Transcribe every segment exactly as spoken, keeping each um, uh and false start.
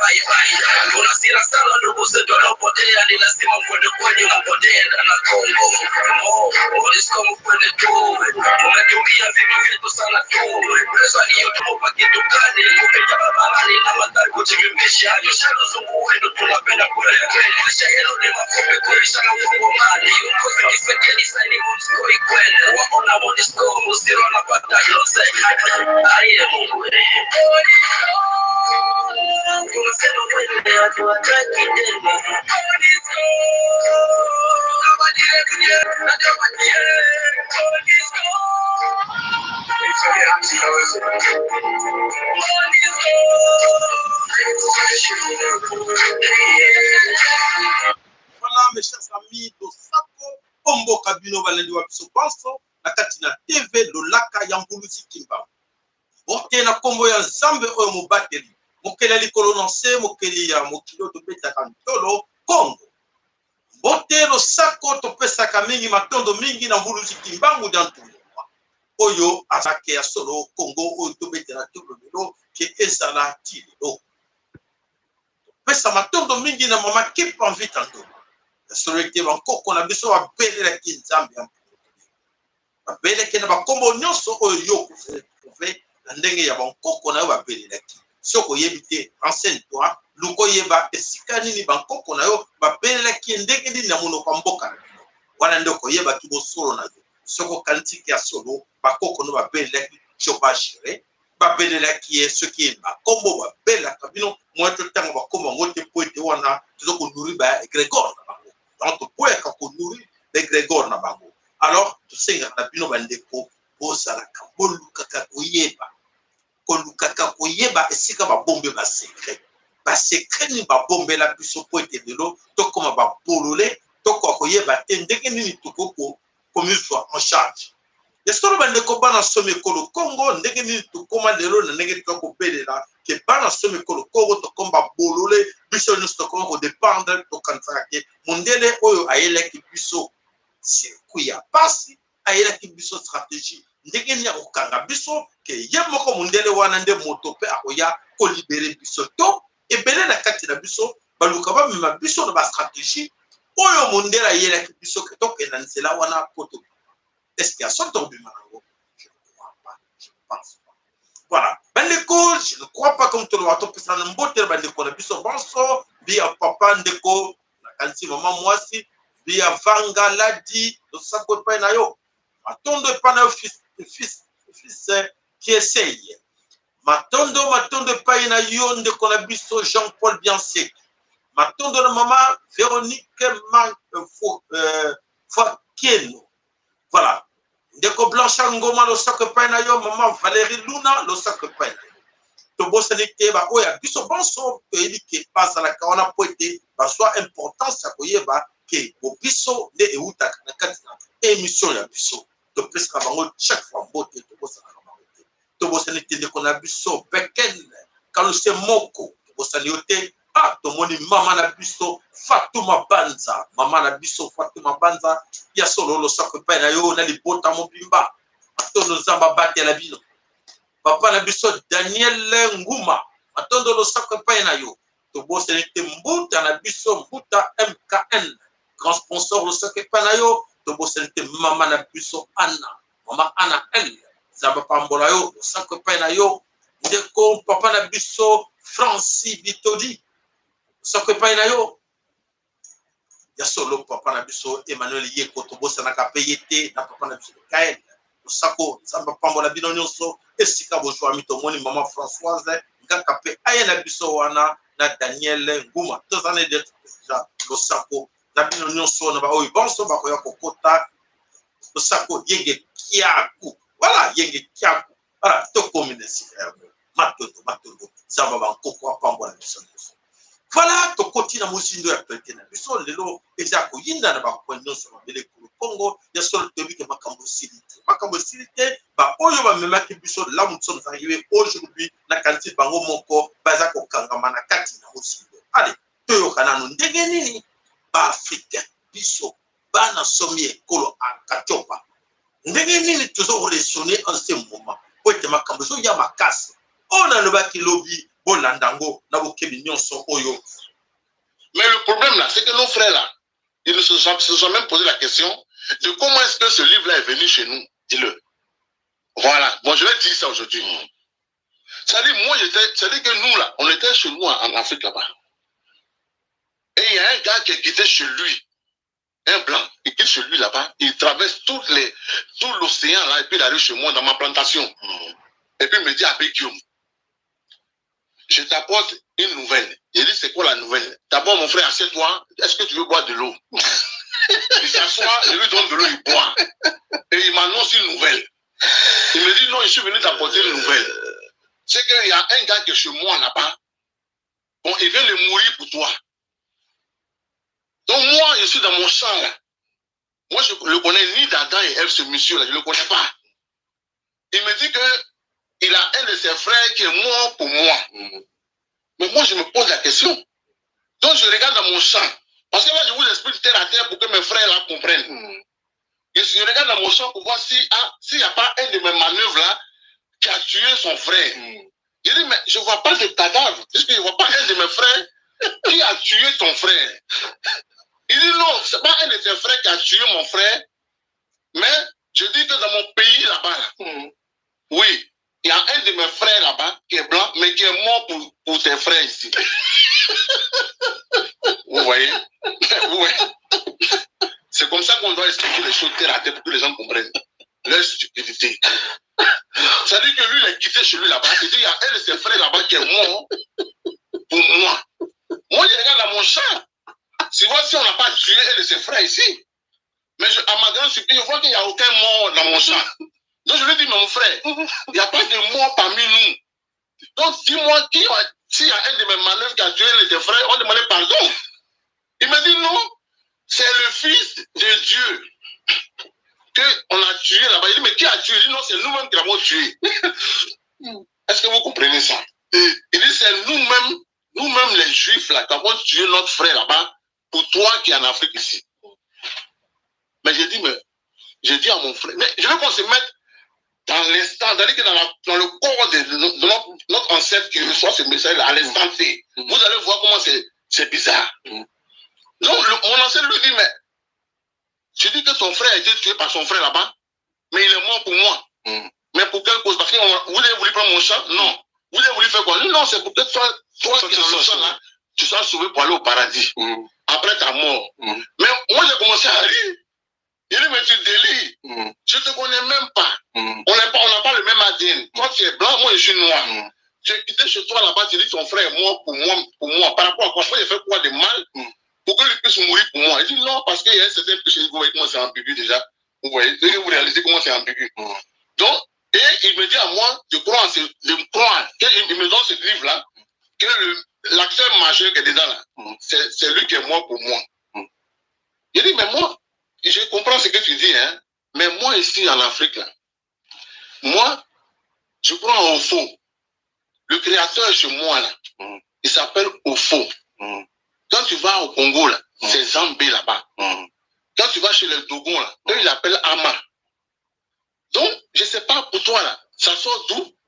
Bye bye. Tunasira sana ndugu zetu waliopotea, ni lazima mkwende kweli, mkwende enda na Kongo. Mo, MONUSCO mkwende tu. Tumekimbia vita vyetu sana tu. Pesa hiyo tumepa kitu gani? Kupita barabarani na magari kujivimbisha. Kisha wazungu wenu tunapenda kweli kweli. Kisha yenu ni mafupi kuisha na Wakongomani. Ukosi Kisekedi saini MONUSCO ikwende. Wako na MONUSCO, msiro na pata hilo se. Aye Mungu. Voilà, mes chers amis, Losako, o mboka bino balandi wa biso banso, na kati na T V Lolaka ya Mvuluzi Kimbangu. Mbote na kombo ya Nzambe oyo mobateli, mokeli ya likolo na nse, mokeli ya mokili oyo tobetaka ntolo, Kongo. Mbote, losako, topesaka mingi, matondo mingi na Mvuluzi Kimbangu dia Ntulumwa, oyo azalaka ya solo Kongo oyo tobetela ntolo lelo, ke ezala ti lelo. Topesa matondo mingi na mama Kipa Mvita Ntoma. Ya solo ete bankoko na biso babelelaki Nzambe ya Mpungu. Babelelaki na bakombo nyonso oyo yo okoretrouve na ndenge ya bankoko na yo babelelaki. Soki oyebi te, renseigne-toi, luka oyeba esika nini bankoko na yo babelelaki ye, ndenge nini na monoko ya mboka na bino. Wana nde okoyeba kibosolo na yo. Soki okanisi ke ya solo bankoko na yo babelelaki Joba Jere, babelelaki ye soki bakombo babelaka bino, mwa totanga bakombo yango te, mpo ete wana toza ko nourrir ba égrégore na bango. Donc toboyaka ko nourrir ba égrégore na bango. Alors tosengaka na bino bandeko, bozalaka, bolukaka koyeba, kolukaka koyeba esika babombe ba secret. Ba secret nini babombela biso mpo ete lelo tokoma babolole, tokoka koyeba te ndenge nini tokoki ko-, komizwa en charge. Ya solo bandeko, bana somi ekolo Kongo, ndenge nini tokoma lelo na ndenge toza kobelela ke bana somi ekolo Kongo tokoma babolole, biso nyonso tokoma kodépendre, tokanisaka ke mundele oyo ayelaki biso circuit ya pasi, ayelaki biso stratégie, ndenge nini akokanga biso, ke ye moko mundele wana nde moto mpe akoya kolibérer biso. To ebele na kati na biso baluka bamema biso na bastratégie oyo mundele ayelaki biso ke tokenda nzela wana mpo to... Est-ce que ya solo tokobima na yango? Je ne crois pas, je ne pense pas. Voilà. Bandeko, je ne crois pas, comme tolobaka, topesana mbote na bandeko na biso banso, via papa ndeko, nakanisi mama mwasi, via Vanga Ladi, losako epai na yo. Matondo epai na yo, fils, fils, fils, eh, Kieseye. Matondo, matondo epai na yo, ndeko na biso Jean-Paul Bianseki. Matondo na mama Véronique Ma-, eh, Fo-, eh, Fakieno. Voilà. Ndeko Blanchard Ngoma, losako epai na yo, mama Valérie Luna, losako epai na yo. Tobosani te, baoyo ya biso banso toyebi ke bazalaka wana mpo ete bazwa importance ya koyeba ke bo biso nde eutaka na kati na émission ya biso. Topesaka bango chaque fois mbote, tobosanaka bango te. Tobosani te ndeko na biso Beken Kaluse Moko, tobosani yo te. Ah, tomoni mama na biso Fatuma Banza, mama na biso Fatuma Banza, ya solo losako epai na yo na libota mobimba. Matondo, Nzambe abatela bino. Papa na biso Daniel Nguma, matondo, losako epai na yo. Tobosani te mbuta na biso, mbuta M K N, grand sponsor, losako epai na yo. Tobosani te mama na biso Anna, mama Anna L, Nzambe apambola yo, losako epai na yo. Ndeko papa na biso Francis Bitodi, losako epai na yo. Ya solo papa na biso Emmanuel Yeko, tobosanaka mpe ye te, na papa na biso Mikael, losako, Nzambe apambola bino nyonso esika bozwami. Tomoni mama Françoise Ngaka mpe aye na biso wana, na Daniel Nguma, toza na déjà losako na bino nyonso, na baoyo banso bakoya kokota, losako, Yenge Kiaku. Voilà, Yenge Kiaku. Voilà, tokomi na esika yango. Matondo, matondo. Nzambe bankoko apambola biso nyonso. Voilà, tokoti na mozindo ya actualité na biso. Lelo eza koyinda na bakoin nyonso na mabele ekolo Kongo. Ya solo toyebi ke makambo esili te. Makambo esili te. Baoyo bamemaki biso là où nous sommes arrivés aujourd'hui, nakanisi bango moko baza kokangama na kati na mozindo. Allez, toyoka nanu ndenge nini ba Africains, biso bana somi ekolo a Katiopa, ndenge nini tozo ko raisonner en ce moment, mpo ete makambo ezoya makasi. Oyo nalobaki lobi, bolanda yango na bokebi nyonso oyo. Mais le problème là, c'est que nos frères là, ils ne se sont, se sont même posé la question de comment est-ce que ce livre-là est venu chez nous. Dis-le. Voilà. Bon, je vais dire ça aujourd'hui. C'est-à-dire, moi, j'étais, c'est-à-dire que nous, là, on était chez nous en, en Afrique, là-bas. Et il y a un gars qui a quitté chez lui, un blanc, il quitte chez lui là-bas, il traverse toutes les, tout l'océan, là, et puis il arrive chez moi, dans ma plantation. Et puis il me dit: « Abbé Guillaume, je t'apporte une nouvelle. » Il dit: « C'est quoi la nouvelle ? » « D'abord, mon frère, assieds-toi. Est-ce que tu veux boire de l'eau ? » Il s'assoit, je lui donne de l'eau, il boit. Et il m'annonce une nouvelle. Il me dit: « Non, je suis venu t'apporter une nouvelle. C'est qu'il y a un gars qui est chez moi là-bas. Bon, il vient de mourir pour toi. » Donc moi, je suis dans mon champ là. Moi, je ne le connais ni d'Adam et Ève, ce monsieur-là, je ne le connais pas. Il me dit que il a un de ses frères qui est mort pour moi. Mais moi, je me pose la question. Donc, je regarde dans mon champ. Parce que là, je vous explique terre à terre pour que mes frères là comprennent. Je, je regarde dans mon champ pour voir si, ah, s'il n'y a pas un de mes manœuvres là qui a tué son frère. Je dis, mais je ne vois pas de cadavre, puisque je ne vois pas un de mes frères qui a tué ton frère. Il dit, non, c'est pas un de tes frères qui a tué mon frère, mais je dis que dans mon pays là-bas, là, oui, il y a un de mes frères là-bas qui est blanc, mais qui est mort pour, pour tes frères ici. Vous voyez ? Vous voyez ? C'est comme ça qu'on doit expliquer les choses terre à terre pour que les gens comprennent leur stupidité. C'est-à-dire que lui, il a quitté chez lui là-bas. Il dit, il y a un de ses frères là-bas qui est mort pour moi. Moi, je regarde dans mon champ. Si, si on n'a pas tué un de ses frères ici. Mais je, à ma grande surprise, je vois qu'il n'y a aucun mort dans mon champ. Donc je lui dis, mais mon frère, il n'y a pas de mort parmi nous. Donc dis-moi qui, s'il y a un de mes manœuvres qui a tué un de tes frères, on demande pardon. Il me dit, non, c'est le fils de Dieu que on a tué là-bas. Il dit, mais qui a tué ? Il dit, non, c'est nous-mêmes qui l'avons tué. Est-ce que vous comprenez ça ? Il dit, c'est nous-mêmes, nous-mêmes les Juifs là, qui avons tué notre frère là-bas pour toi qui es en Afrique ici. Mais j'ai dit, mais, j'ai dit à mon frère, mais je veux qu'on se mette dans l'instant, c'est-à-dire que dans, la, dans le corps de, de notre, notre ancêtre qui reçoit ce message à l'instant T. Vous allez voir comment c'est bizarre. Donc, le, mon ancêtre lui dit, mais tu dis que ton frère a été tué par son frère là-bas, mais il est mort pour moi. Mais pour quelle cause ? Parce que vous avez voulu prendre mon champ ? Non. Vous avez voulu faire quoi ? Non, c'est pour que toi, toi qui es dans le champ là, tu sois sauvé pour aller au paradis. Après ta mort. Mais moi, j'ai commencé à rire. Il dit, mais tu délies. Je ne te connais même pas. On n'a pas, on n'a pas le même A D N. Toi, tu es blanc, moi, je suis noir. Tu es quitté chez toi là-bas, tu dis ton frère est mort pour moi, pour moi. Par rapport à quoi ? Moi, j'ai fait quoi de mal pour que lui puisse mourir pour moi ? Il dit non, parce qu'il y a un certain péché. Vous voyez comment c'est ambigu déjà. Vous voyez, vous réalisez comment c'est ambigu. Donc, et il me dit à moi, je crois, je crois, qu'il me donne ce livre-là, que l'acteur majeur qui est dedans là, c'est lui qui est mort pour moi. Je dis, mais moi, je comprends ce que tu dis, hein, mais moi ici en Afrique, là, moi, je crois en Ofo. Le créateur chez moi, là, il s'appelle Ofo. Quand tu vas au Congo, là, c'est Zambé là-bas. Quand tu vas chez les Dogons, là, eux, ils l'appellent Ama. Donc, je ne sais pas pour toi, là, ça sort d'où.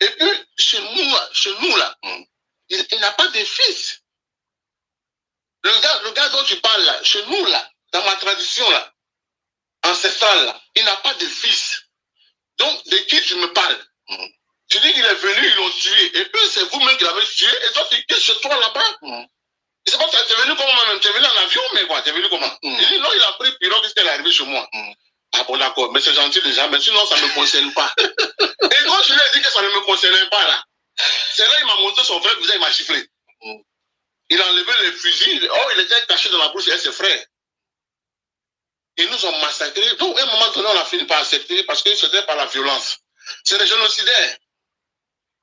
Et puis, chez nous, là, chez nous, là, il, il n'a pas de fils. Le gars, le gars dont tu parles là, chez nous là, dans ma tradition là, ancestrale là, il n'a pas de fils. Donc, de qui tu me parles ? Tu dis qu'il est venu, ils l'ont tué. Et puis, c'est vous-même qui l'avez tué. Et toi, tu quittes chez toi là-bas. Je sais pas, t'es venu comment même ? T'es venu en avion, mais quoi ? T'es venu comment ? Il dit non, il a pris pirogue jusqu'à l'arrivée chez moi. Ah bon, d'accord, mais c'est gentil déjà, mais sinon, ça ne me concerne pas. Et quand je lui ai dit que ça ne me concernait pas là, c'est là il m'a montré son vrai visage, il m'a giflé. Il a enlevé les fusils. Oh, il était caché dans la brousse avec ses frères. Ils nous ont massacrés. Donc, à un moment donné, on a fini par accepter parce que c'était par la violence. C'est des génocidaires.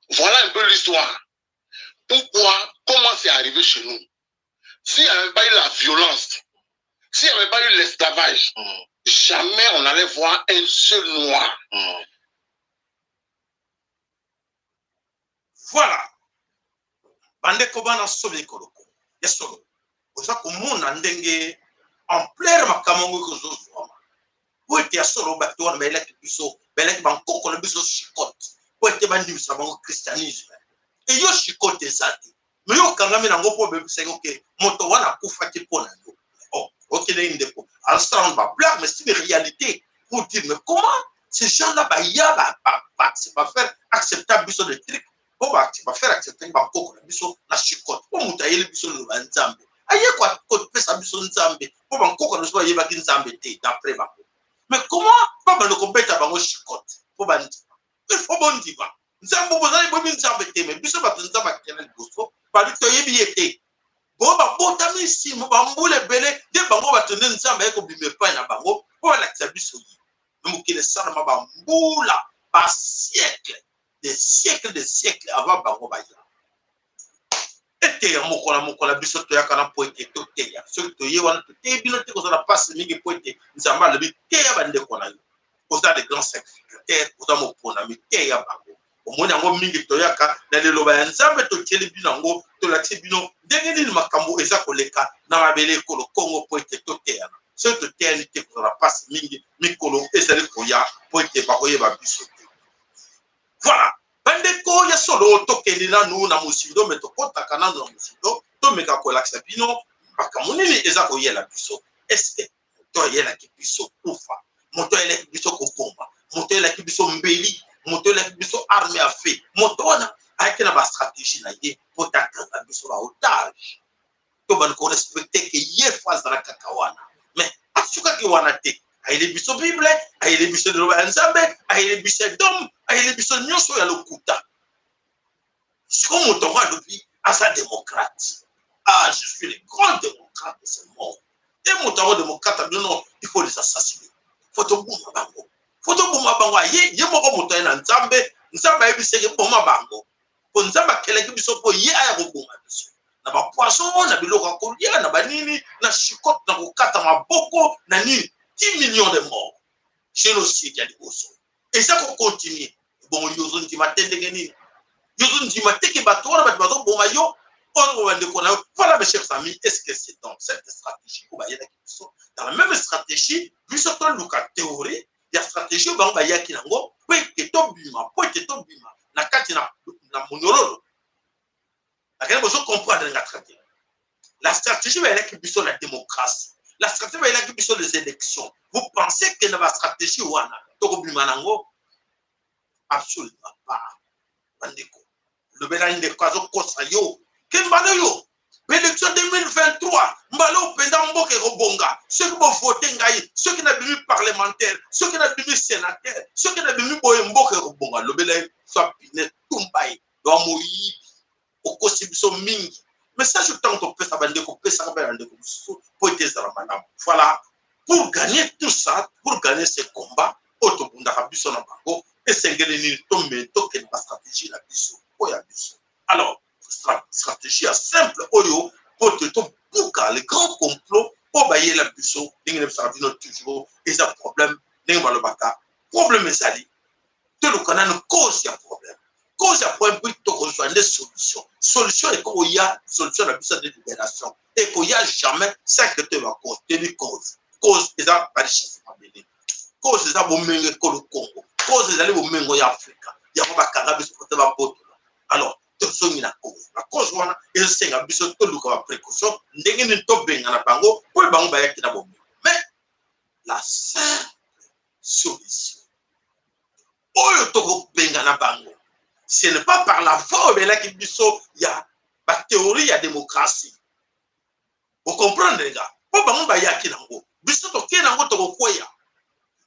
Voilà un peu l'histoire. Pourquoi ? Comment c'est arrivé chez nous ? S'il n'y avait pas eu la violence, s'il n'y avait pas eu l'esclavage, jamais on allait voir un seul noir. Voilà. Bandeko bana sobi koloko. Ya solo. Oza komona ndenge ampleur makambo yango ekozozwama. Po ete ya solo, bato wana bayelaki biso, bayelaki bankoko na biso chicotte. Po ete bandimisa bango christianisme. Et yo, chicotte eza te. Mais yo okangami na yango mpo obebisa yango que moto wana akufaki mpo na yo. Oh, ok, na ndeko. Alors, ça, on va blague, mais c'est une réalité. Pour dire, mais comment ces gens-là, ba, ya, ba, ba, ba, ba faire accepter biso le truc, mpo ba, ba faire accepter bankoko na biso na chicotte. Mpo moto ayeli biso liloba ya Nzambe. Aye ko, kopesa biso Nzambe. Mpo bankoko na biso bayebaki Nzambe te, d'après bango. Mais comment ba banda kobeta bango chicotte? Mpo bandima. Il faut bondima. Nzambe, bozali boyebi Nzambe te, mais biso bato Nzambe akela liboso, babi toyebi ye te. Bo babotami nsima bambula ebele, nde bango bato nde Nzambe aye kobima epai na bango, mpo balakisa biso ye. Na mokili esalama bambula, ba siècle, des siècles, des siècles avant bango baya. Eteya moko na moko na biso toyaka na mpo ete toteya. Soki toye wana, toteyi bino te, kozala mpasi mingi mpo ete Nzambe alobi: "Teya bandeko na yo." Oza le grand sacrificateur, oza moponami, teya bango. Omoni yango mingi toyaka na liloba ya Nzambe, totieli bino yango, tolakisi bino ndenge nini makambo eza koleka na mabele ekolo Kongo mpo ete toteyana. Soki toteyani te, kozala mpasi mingi, mikolo ezali koya mpo ete bakoyeba biso te. Voilà. Bandeko ya solo, tokende nanu na mozindo, mais tokotaka nanu na mozindo, tomeka kolakisa bino makambo nini eza koyela biso. Est-ce que moto ayelaki biso kufa? Moto ayelaki biso koboma? Moto ayelaki biso mbeli? Moto ayelaki biso arme à feu? Moto wana ayaki na ba stratégie na ye mpo ete akanga biso ba otage. Tobanda ko respecter que ye faut azala kaka wana. Mais asukaki wana te. Ayeli biso Bible, ayeli biso liloba ya Nzambe, ayeli biso dogme, ayeli biso nyonso ya lokuta. Sikoyo moto yango alobi aza démocrate. Ah, je suis le grand démocrate de ce monde. Et moto yango démocrate alobi: "Non, il faut les assassiner. Faut toboma bango. Faut toboma bango." Aye, ye moko moto aye na Nzambe, Nzambe ayebisaki boma bango. Mpo Nzambe akelaki biso mpo ye aya koboma biso. Na ba poison, na biloko ya kolia, na banini, na chicotte, na kokata maboko, na nini. Dix millions de morts. Génocide ya liboso. Eza ko continuer. Bon, yo ozondima te ndenge nini? Yo ozondima te que bato wana bato bazoboma yo, oyo bandeko na yo. Voilà, mes chers amis, est-ce que c'est dans cette stratégie oyo bayelaki biso? Dans la même stratégie, biso toluka théorie ya stratégie oyo bango bayaki na yango, mpo ete tobima, mpo ete tobima na kati na, na monyololo. Akende bozo comprendre nga très bien. La stratégie bayelaki biso la démocratie. La stratégie bayelaki biso les élections. Vous pensez que na ba stratégie wana tokobima na yango? Absolument pas. Bandeko, lobela ndeko azokosa yo. Ke mbala oyo, ba élection deux mille vingt-trois, mbala oyo mpenza mboka ekobonga. Soki bo voter ngai, soki nabimi parlementaire, soki nabimi sénateur, soki nabimi boye, mboka ekobonga. Lobela ye, soit pine, tumba ye, doa moyibi. Okosi biso mingi. Message oyo ntango topesa bandeko, pesaka mpe bandeko mosusu mpo ete ezala malamu. Voilà. Pour gagner tout ça, pour gagner ce combat oyo tobundaka biso na bango, esengeli nini? Tome-, tokende na ba stratégie na biso, oyo ya biso. Alors, stra-, stratégie ya simple oyo, mpo ete tobuka le grand complot oyo bayela biso, ndenge nayebisaka bino toujours, eza problème, ndenge balobaka, problème ezali. Toluka nanu cause ya problème. Cause ya problème, puis tokozwa nde solution. Solution ekoya, solution na biso nde libération. Ekoya jamais sans que toyeba cause. Toyebi cause. Cause eza ba richesse ya mabele. Cause eza bomengo ya ekolo Kongo. Cause ezali bomengo ya Afrika. Yango bakanga biso mpo te babotola. Alors, tozongi na cause. Na cause wana, ezosenga biso toluka ba précaution, ndenge nini tobengana bango, mpo bango bayaki na bomengo. Mais, la simple solution oyo tokobengana bango, ce n'est pas par la voie oyo bayelaki biso ya ba théorie ya démocratie. Vous comprenez, les gars? Mpo bango bayaki na yango, biso tokei na yango, tokokweya.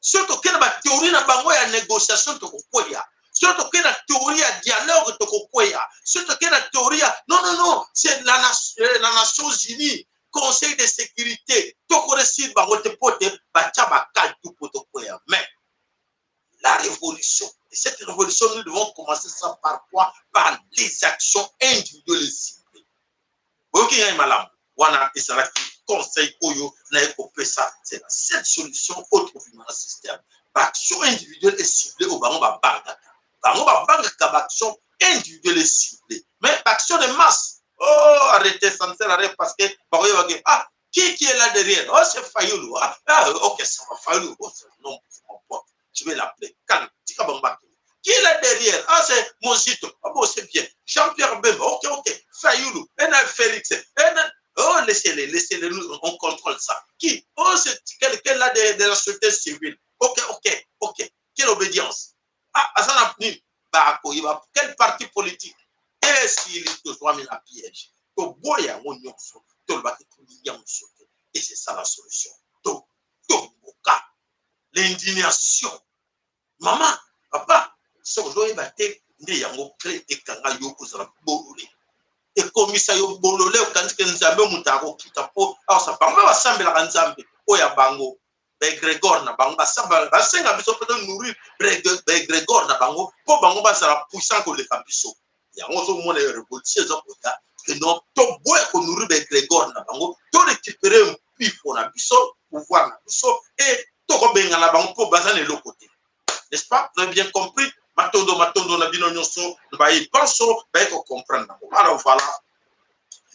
Soki tokei na ba théorie na bango ya négociation, tokokweya. Soki tokei na théorie ya dialogue, tokokweya. Soki tokei na théorie ya, non, non, non, c'est la na-, euh, na Nations Unies, Conseil de sécurité, tokoresir bango te, mpo ete batia ba kaltu mpo tokweya. Mais la révolution. Et cette révolution, nous devons commencer ça par quoi? Par les actions individuelles et ciblées. Boyoki ngai malamu? Wana ezalaki conseil oyo naye kopesa, c'est la seule solution oyo tokobima na système. Ba action individuelle et ciblée oyo bango babangaka. Bango babangaka ba action individuelle et ciblée. Mais ba action de masse, oh, arrêtez, ça ne sert à rien, parce que bakoyeba ke, ah, qui, qui est là derrière? Oh, c'est Fayulu. Ah, ah, ok, ça va, Fayulu. Oh, c'est, non, c'est mon pote. Je vais l'appeler. Calme. Tika bango bakende. Qui est là derrière? Ah, c'est Mozito. Ah bon, c'est bien. Jean-Pierre Bemba. Ok, ok. Fayulu. Et là, Félix. Et là, oh, laissez-les, laissez-les, nous, on contrôle ça. Qui? Oh, c'est quel, quel là de, de la société civile? Ok, ok, ok. Quelle obédience? Ah, aza na nini? Bakoyeba quel parti politique? Eh, si il est tout droit, mais la piège. Toboya yango nyonso, tolobaki tolingi yango nyonso te. Et c'est ça la solution. To, toboka. L'indignation. Mama, papa, soki ozoyeba te, nde yango clé ekanga yo kozala bolole. Ekomisa yo bolole, okanisi ke Nzambe moto akokita mpo aosa. Bango mpe basambelaka Nzambe oyo ya bango, baegrégore na bango, basambela, basenga biso mpe to nourrir baegrégore na bango, mpo bango bazala puissant koleka biso. Yango ozomona yo révolution eza koya, que non, toboya konourrir baegrégore na bango, to récupérer mpifo na biso, pouvoir na biso, et tokobengana bango mpo baza na eloko te. N'est-ce pas? Vous avez bien compris? Matondo, matondo na bino nyonso, na baye banso baye kocomprendre nango. Alors voilà,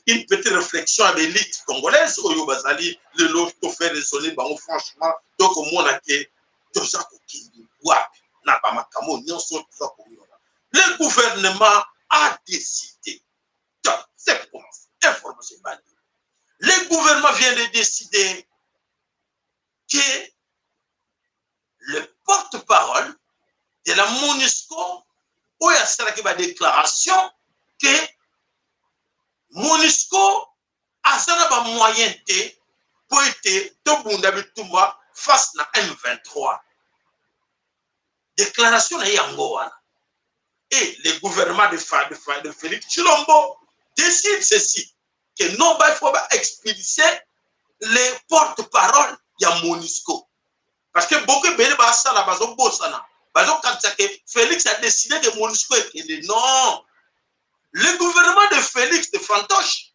une petite réflexion à l'élite congolaise oyo bazali lelo to faire raisonner bango franchement, to komona ke toza kokende wapi na bamakambo nyonso toza komona. Le gouvernement a décidé. Donc, c'est pour commencer. Information. Le gouvernement vient de décider que le porte-parole de la MONUSCO oyo asalaki badéclaration que MONUSCO aza na bamoyen te mpo ete tobunda bitumba face na M vingt-trois. Déclaration na ye yango wana. Et le gouvernement de, Fa- de, Fa- de Félix Tshilombo décide ceci, que non, il faut expulser les porte-parole ya MONUSCO. Parce que beaucoup ebele basala, bazobosana, bazokanisa que Félix a décidé de MONUSCO ekende. Non. Le gouvernement de Félix de Fantoche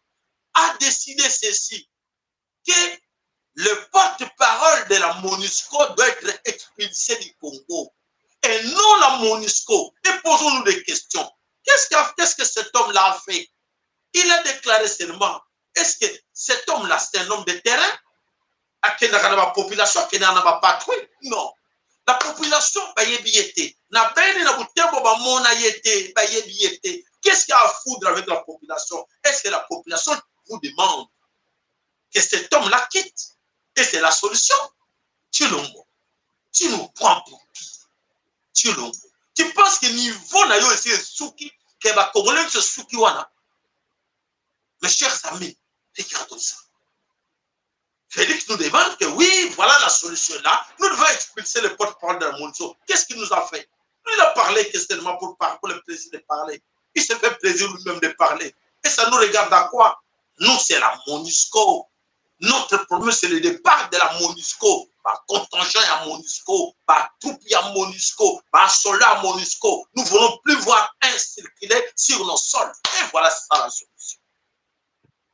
a décidé ceci, que le porte-parole de la MONUSCO doit être expulsé du Congo. Et non la MONUSCO. Et posons-nous des questions. Qu'est-ce qu'a- qu'est-ce que cet homme-là a fait? Il a déclaré seulement. Est-ce que cet homme-là, c'est un homme de terrain? Akendaka na bapopulation, akendaka na bapatrouille? Non. La population bayebi ye te. Na Beni, na Butembo, bamona ye te, bayebi ye te. Qu'est-ce qu'il a à foutre avec la population? Est-ce que la population vous demande que cet homme-là quitte? Et c'est la solution. Tshilombo, tu nous prends pour qui? Tshilombo, tu penses que niveau na yo esi esuki, que ba Congolais se suki wana? Mes chers amis, regardons ça. Félix nous demande que oui, voilà la solution là. Nous devons expulser le porte-parole de la MONUSCO. Qu'est-ce qu'il nous a fait? Lui, il a parlé que seulement pour, par- pour le plaisir de parler. Il se fait plaisir lui-même de parler. Et ça nous regarde à quoi? Nous, c'est la MONUSCO. Notre problème, c'est le départ de la MONUSCO. Ba contingent ya MONUSCO, ba troupe ya MONUSCO, ba soldat ya MONUSCO. Nous voulons plus voir un circuler sur nos sols. Et voilà, c'est ça la solution.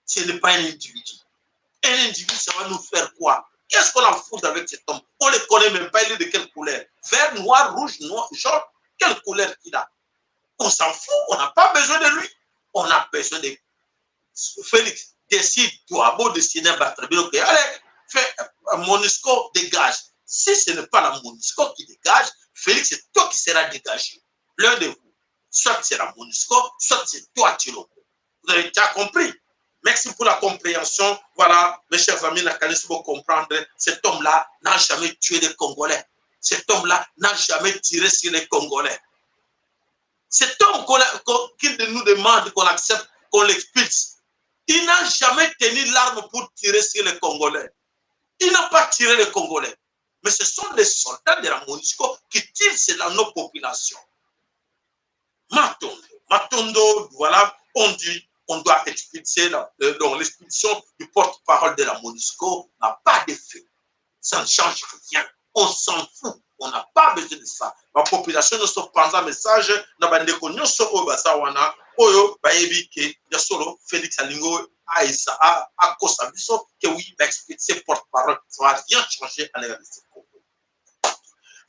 Ce n'est pas un individu. Un individu, ça va nous faire quoi? Qu'est-ce qu'on a à foutre avec cet homme? On ne le connaît même pas, il est de quelle couleur? Vert, noir, rouge, noir, jaune. Quelle couleur qu'il a? On s'en fout, on n'a pas besoin de lui. On a besoin de Félix. Décide-toi, bon, dessiner un battre. Allez, fais euh, MONUSCO, dégage. Si ce n'est pas la MONUSCO qui dégage, Félix, c'est toi qui seras dégagé. L'un de vous. Soit c'est la MONUSCO, soit c'est toi, Tshilombo. Vous avez déjà compris. Merci pour la compréhension. Voilà, mes chers amis, nakanisi bocomprendre. Cet homme-là n'a jamais tué des Congolais. Cet homme-là n'a jamais tiré sur les Congolais. Cet homme qu'on a- qu'on- qu'il nous demande qu'on accepte, qu'on l'expulse, il n'a jamais tenu l'arme pour tirer sur les Congolais. Il n'a pas tiré les Congolais. Mais ce sont les soldats de la MONUSCO qui tirent sur la, nos populations. Matondo, matondo, voilà, on dit, on doit expulser la, euh, donc l'expulsion du porte-parole de la MONUSCO n'a pas d'effet. Ça ne change rien. On s'en fout. On n'a pas besoin de ça. Ba population nyonso panza message na bandeko nyonso oyo baza wana, oyo bayebi que ya solo Félix alingi aisa a akosa biso que oui, ba expulser porte-parole, ça va rien changer à l'R D C Congo.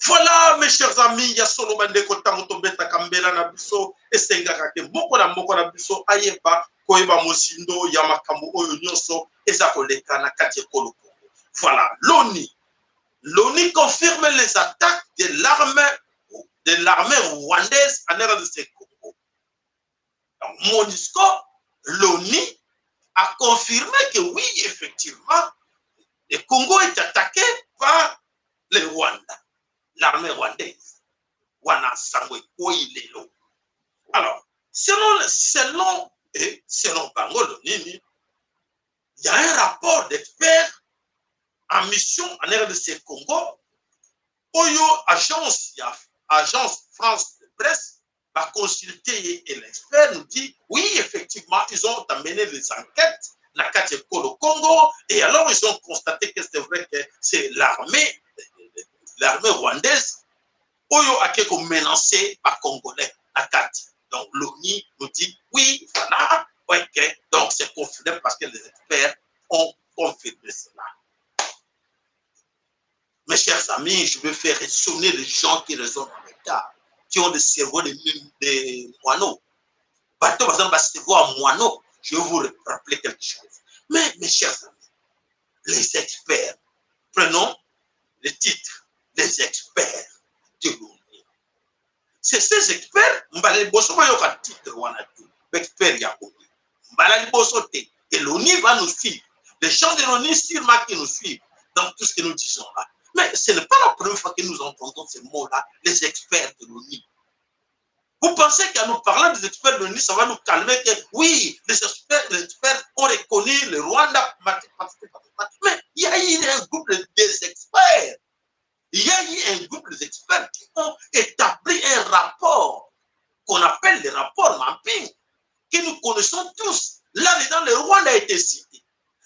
Voilà, mes chers amis, ya solo bandeko, ntango tobetaka mbela na biso, esengaka que moko na moko na biso ayeba, koyeba mozindo ya makambo oyo nyonso eza koleka na kati ya ekolo Congo. Voilà, l'ONU. L'ONU confirme les attaques de l'armée, de l'armée rwandaise en R D C Congo. Donc, MONUSCO, l'ONU a confirmé que oui, effectivement, le Congo est attaqué par le Rwanda, l'armée rwandaise. Wana nsangu ekweyi lelo. Alors, selon, selon, eh, selon bango, l'ONU, il y a un rapport d'experts en mission en R D C Congo, oyo agence, ya, agence France Presse, va consulter et l'expert nous dit, oui, effectivement, ils ont amené les enquêtes na kati ya ekolo Congo, et alors ils ont constaté que c'est vrai que c'est l'armée, l'armée rwandaise, oyo ake ko menacer ba Congolais na kati. Donc l'ONU nous dit, oui, voilà, ouais, que, donc c'est confirmé parce que les experts ont confirmé cela. Mes chers amis, je vais faire raisonner les gens qui raisonnent en retard, qui ont des cerveaux de, de moineaux. Bateau, par exemple, cerveau en moineau, je vais vous rappeler quelque chose. Mais, mes chers amis, les experts, prenons le titre, les experts de l'ONU. C'est ces experts, mbala liboso bayoka titre wana te, ba experts ya ONU. Mbala liboso te, et l'ONU va nous suivre. Les gens de l'ONU sûrement qui nous suivent dans tout ce que nous disons là. Mais ce n'est pas la première fois que nous entendons ces mots-là, les experts de l'ONU. Vous pensez qu'en nous parlant des experts de l'ONU, ça va nous calmer que oui, les experts, les experts ont reconnu le Rwanda, mais il y a eu un groupe de, des experts. Il y a eu un groupe d'experts qui ont établi un rapport qu'on appelle le rapport Mamping, que nous connaissons tous. Là-dedans, le Rwanda a été cité.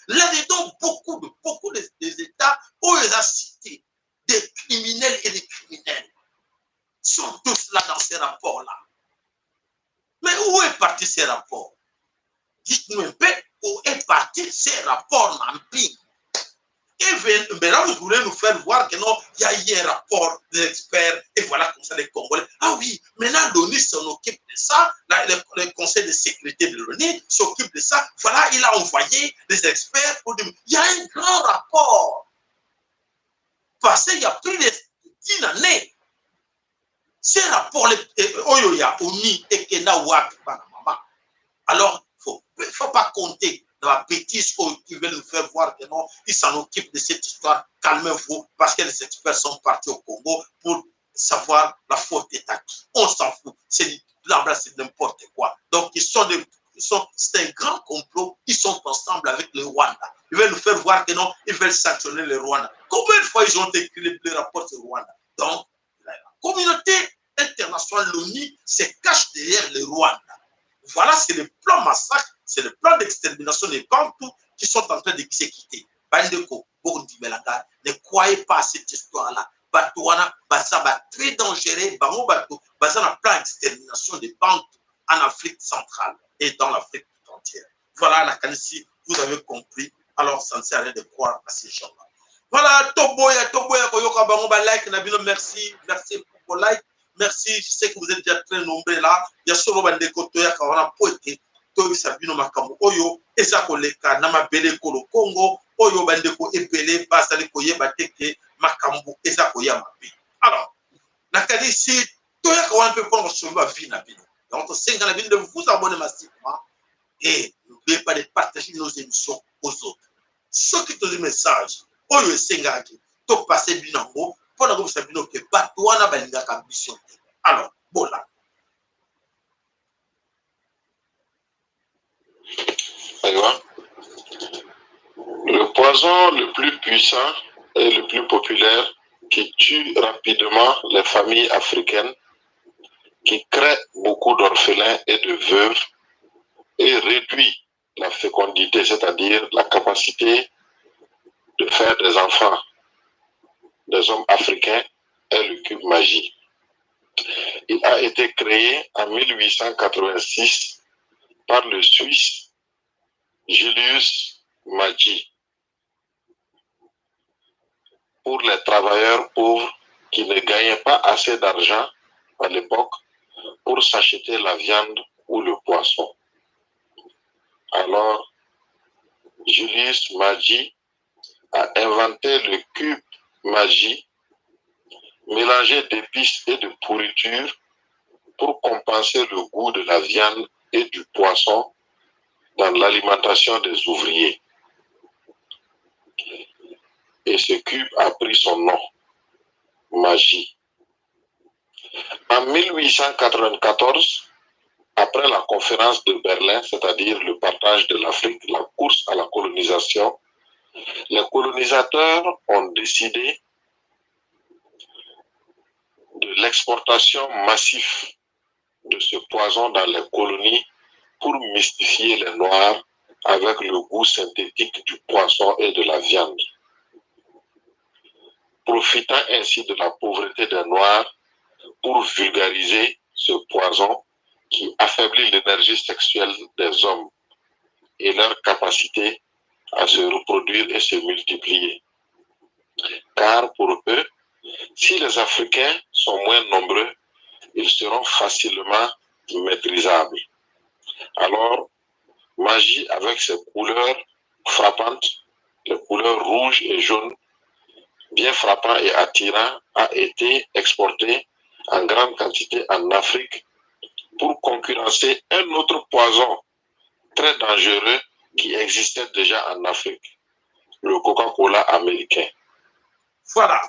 Là-dedans, beaucoup de, beaucoup de, des États ont été cités. Des criminels et des criminels sont tous là dans ces rapports-là. Mais où est parti ces rapports? Dites-nous un peu où est parti ces rapports Mamping. Et maintenant, vous voulez nous faire voir que non, il y a eu un rapport d'experts, et voilà comme ça les Congolais. Ah oui, maintenant l'ONU s'en occupe de ça, la, le, le Conseil de sécurité de l'ONU s'occupe de ça. Voilà, il a envoyé des experts pour dire, il y a un grand rapport. Passé, il y a plus de dix années. Ces rapports, les, eh, oyo ya ONU, ekenda wapi, bana mama? Alors, faut, faut pas compter dans la bêtise, oh, qui veulent nous faire voir que non, ils s'en occupent de cette histoire. Calmez-vous, parce que les experts sont partis au Congo pour savoir la faute est à qui. On s'en fout. C'est du blabla, c'est n'importe quoi. Donc, ils sont des, ils sont, c'est un grand complot. Ils sont ensemble avec le Rwanda. Ils veulent nous faire voir que non, ils veulent sanctionner le Rwanda. Combien de fois ils ont écrit le, le rapport sur le Rwanda? Donc, la communauté internationale, l'ONU, se cache derrière le Rwanda. Voilà, c'est le plan massacre, c'est le plan d'extermination des Bantous qui sont en train d'exécuter. Bandeko, bondimela nga, ne croyez pas à cette histoire-là. Bato wana, baza ba très dangereux, bango bato, baza na plan d'extermination des Bantous en Afrique centrale et dans l'Afrique tout entière. Voilà, nakanisi, vous avez compris. Alors, ça ne sert à rien de croire à ces gens-là. Voilà, toboya, toboya, koyoka bango ba like na bino, merci, merci pour vos likes. Merci, je sais que vous êtes déjà très nombreux là. Ya solo bandeko, toyaka wana po ete toyebisa bino makambo oyo eza koleka na mabele ekolo Congo, oyo bandeko ebele bazali koyeba te que makambo eza koya mabe. Alors, nakanisi toyaka wana mpe mpo na kosoba vie na bino. Donc, tosenga na bino de vous abonner massivement et n'oubliez pas de partager nos émissions aux autres. Soki tozwi message oyo esengaki, topase bino yango mpo na koyebisa bino que bato wana balingaka biso te. Alors, bola. Aywa. Le poison le plus puissant et le plus populaire qui tue rapidement les familles africaines, qui crée beaucoup d'orphelins et de veuves et réduit la fécondité, c'est-à-dire la capacité de faire des enfants, des hommes africains, est le cube Magie. Il a été créé en mille huit cent quatre-vingt-six par le Suisse Julius Magie pour les travailleurs pauvres qui ne gagnaient pas assez d'argent à l'époque pour s'acheter la viande ou le poisson. Alors, Julius Magie a inventé le cube Magie mélangé d'épices et de pourriture pour compenser le goût de la viande et du poisson dans l'alimentation des ouvriers. Et ce cube a pris son nom, Magie. En mille huit cent quatre-vingt-quatorze, après la conférence de Berlin, c'est-à-dire le partage de l'Afrique, la course à la colonisation, les colonisateurs ont décidé de l'exportation massive de ce poison dans les colonies pour mystifier les Noirs avec le goût synthétique du poisson et de la viande, profitant ainsi de la pauvreté des Noirs pour vulgariser ce poison qui affaiblit l'énergie sexuelle des hommes et leur capacité à se reproduire et se multiplier. Car pour eux, si les Africains sont moins nombreux, ils seront facilement maîtrisables. Alors, Magie, avec ses couleurs frappantes, les couleurs rouge et jaune, bien frappant et attirant, a été exportée en grande quantité en Afrique pour concurrencer un autre poison très dangereux qui existait déjà en Afrique, le Coca-Cola américain. Voilà.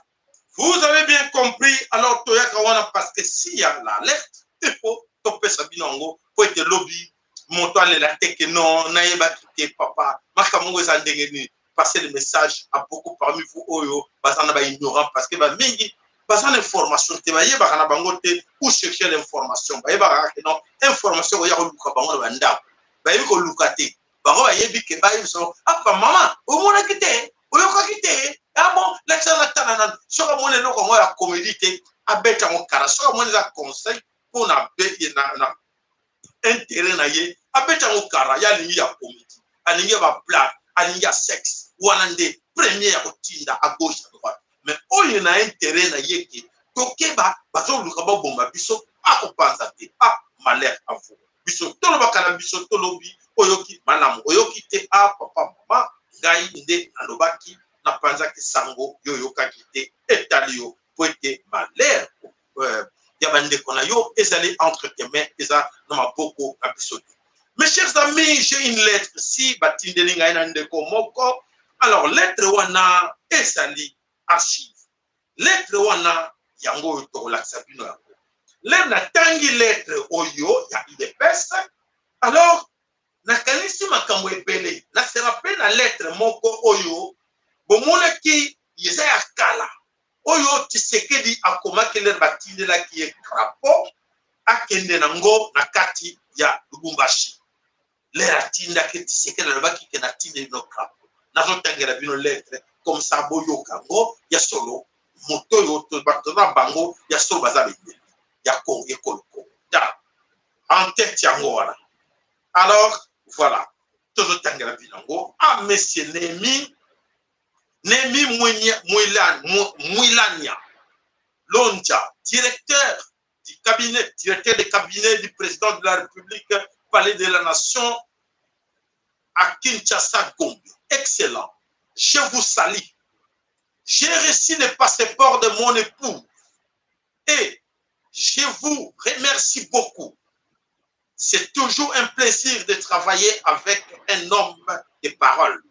Vous avez bien compris. Alors, toyaka wana parce que s'il y a l'alerte, il faut topesa bino yango, faut être lobby. Moto alela te que non, nayebaki te, papa. Makambo eza ndenge nini? Passer le message à beaucoup parmi vous oyo baza na ba ignorants, parce que ba mingi baza na information te, bayebaka na bango te où chercher l'information. Bayebaka que non, information oya koluka bango na bandako. Bayebi koluka te. Bango bayebi que bayebi so, apa mama, omonaki te, oyokaki te. Ah bon, lakisa na tana na soka mwana eloko yango ya comédie te, abeta yango kara. Soka mwana eza conseil pour na be na, na intérêt na ye, abeta yango kara. Ya lingi ya comédie, alingi ya ba blague, alingi ya sexe. Wana nde premier ya kotinda à gauche, à droite. Mais oyo na intérêt na ye que tokeba, bazoluka baboma biso, akopanza te. Ah, malheur à vous. Biso tolobaka na biso tolobi, oyoki malamu, oyoki te. Ah, papa, mama, ngai nde nalobaki, napanzaki sango, yo oyokaki te, etali yo. Po ete malheur, euh, ya bandeko na yo ezali entre tes mains, eza na maboko na biso te. Mes chers amis, j'ai une lettre ici, batindeli ngai na ndeko moko. Alors, lettre wana ezali archive. Lettre wana, yango oyo tokolakisa bino yango. Lettre, natangi lettre oyo ya UDPS. Alors, nakanisi makambo ebele. Nasela mpe na lettre moko oyo bomonaki, eza ya kala, oyo Tshisekedi akomaki lere batindelaki ye crapaud, akende na ngo na kati ya Lubumbashi. Lere atindaki Tshisekedi, alobaki que natindeli bino crapaud. Nazotangela bino lettre, comme ça boyoka yango. Ya solo, moto oyo to-, bato na bango ya solo baza bendele ya Congo, ekolo Congo. Ta, en tête yango wana. Alors, voilà, tozotangela bino yango. Ah, monsieur Nemi, Nemi Mwinya-, Mwila-, Mw-, Mwilanya Lonja, directeur du cabinet, directeur de cabinet du président de la République, Palais de la Nation, à Kinshasa, Gombe. Excellent. Je vous salue. J'ai reçu le passeport de mon époux et je vous remercie beaucoup. C'est toujours un plaisir de travailler avec un homme de parole.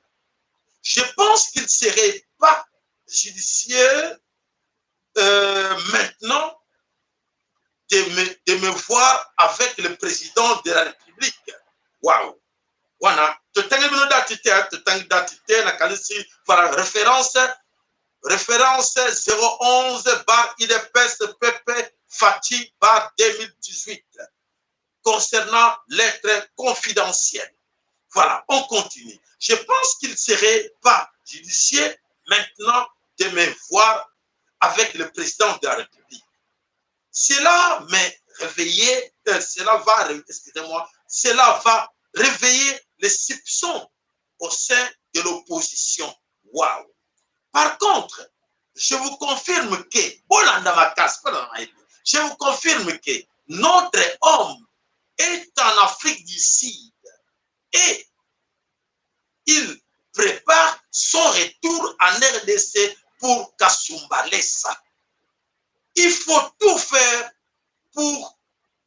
Je pense qu'il serait pas judicieux, euh, maintenant de me, de me voir avec le président de la République. Waouh! Wana, totangi bino date te, hein, totangi date te, nakanisi, voilà, référence, référence zéro onze barre UDPS PP Fatshi barre deux mille dix-huit, concernant lettre confidentielle. Voilà, on continue. Je pense qu'il serait pas judicieux maintenant de me voir avec le président de la République. Cela me réveiller, euh, cela va ré-, excusez-moi, cela va réveiller les soupçons au sein de l'opposition. Waouh! Par contre, je vous confirme que, bolanda makasi, bolanda makasi, je vous confirme que notre homme est en Afrique du Sud et il prépare son retour en R D C pour Kasumbalesa. Il faut tout faire pour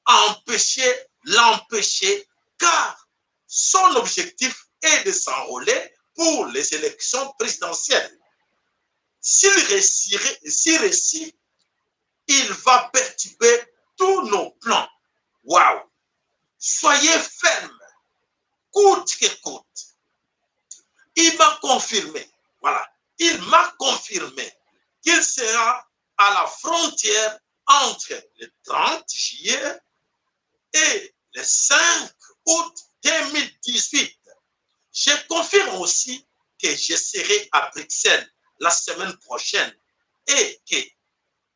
empêcher l'impêchable, car son objectif est de s'enrôler pour les élections présidentielles. S'il réussit, s'il réussit, il va perturber tous nos plans. Waouh! Soyez ferme, coûte que coûte. Il m'a confirmé, voilà, il m'a confirmé qu'il sera à la frontière entre le trente juillet et le cinq août deux mille dix-huit. Je confirme aussi que je serai à Bruxelles la semaine prochaine et que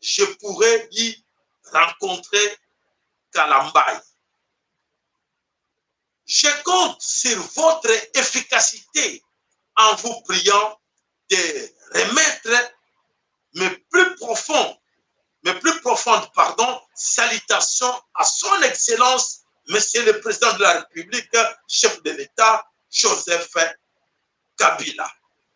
je pourrai y rencontrer Kalambay. Je compte sur votre efficacité en vous priant de remettre mes plus profonds, mes plus profondes, pardon, salutations à son Excellence, Monsieur le Président de la République, chef de l'État, Joseph Kabila.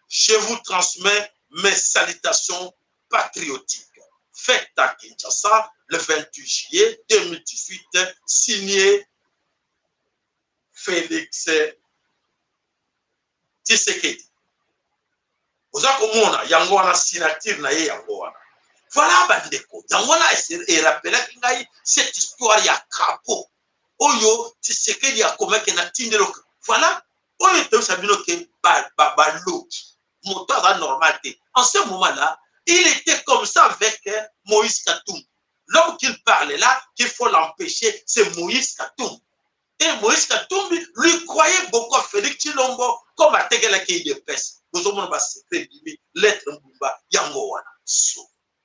Je vous transmets mes salutations patriotiques. Fête à Kinshasa, le vingt-huit juillet deux mille dix-huit, signé Félix Tshisekedi. Oza komona, yango wana signature na ye, yango wana. Voilà, bandeko. Yango wana e rappelaki ngai cette histoire ya crapaud oyo Tshisekedi akomaki na tindelo. Voilà, oyo toyebisa bino ke ba, ba, baloki. Moto aza normal te. En ce moment-là, il était comme ça avec, euh, Moïse Katumbi. L'homme qu'il parle là, qu'il faut l'empêcher, c'est Moïse Katumbi. Et Moïse Katumbi, lui, croyait beaucoup à Félix Tshilombo, comme à Tegela Kei de Pes. Vous avez un secret, lettre Mbumba, yango wana. So.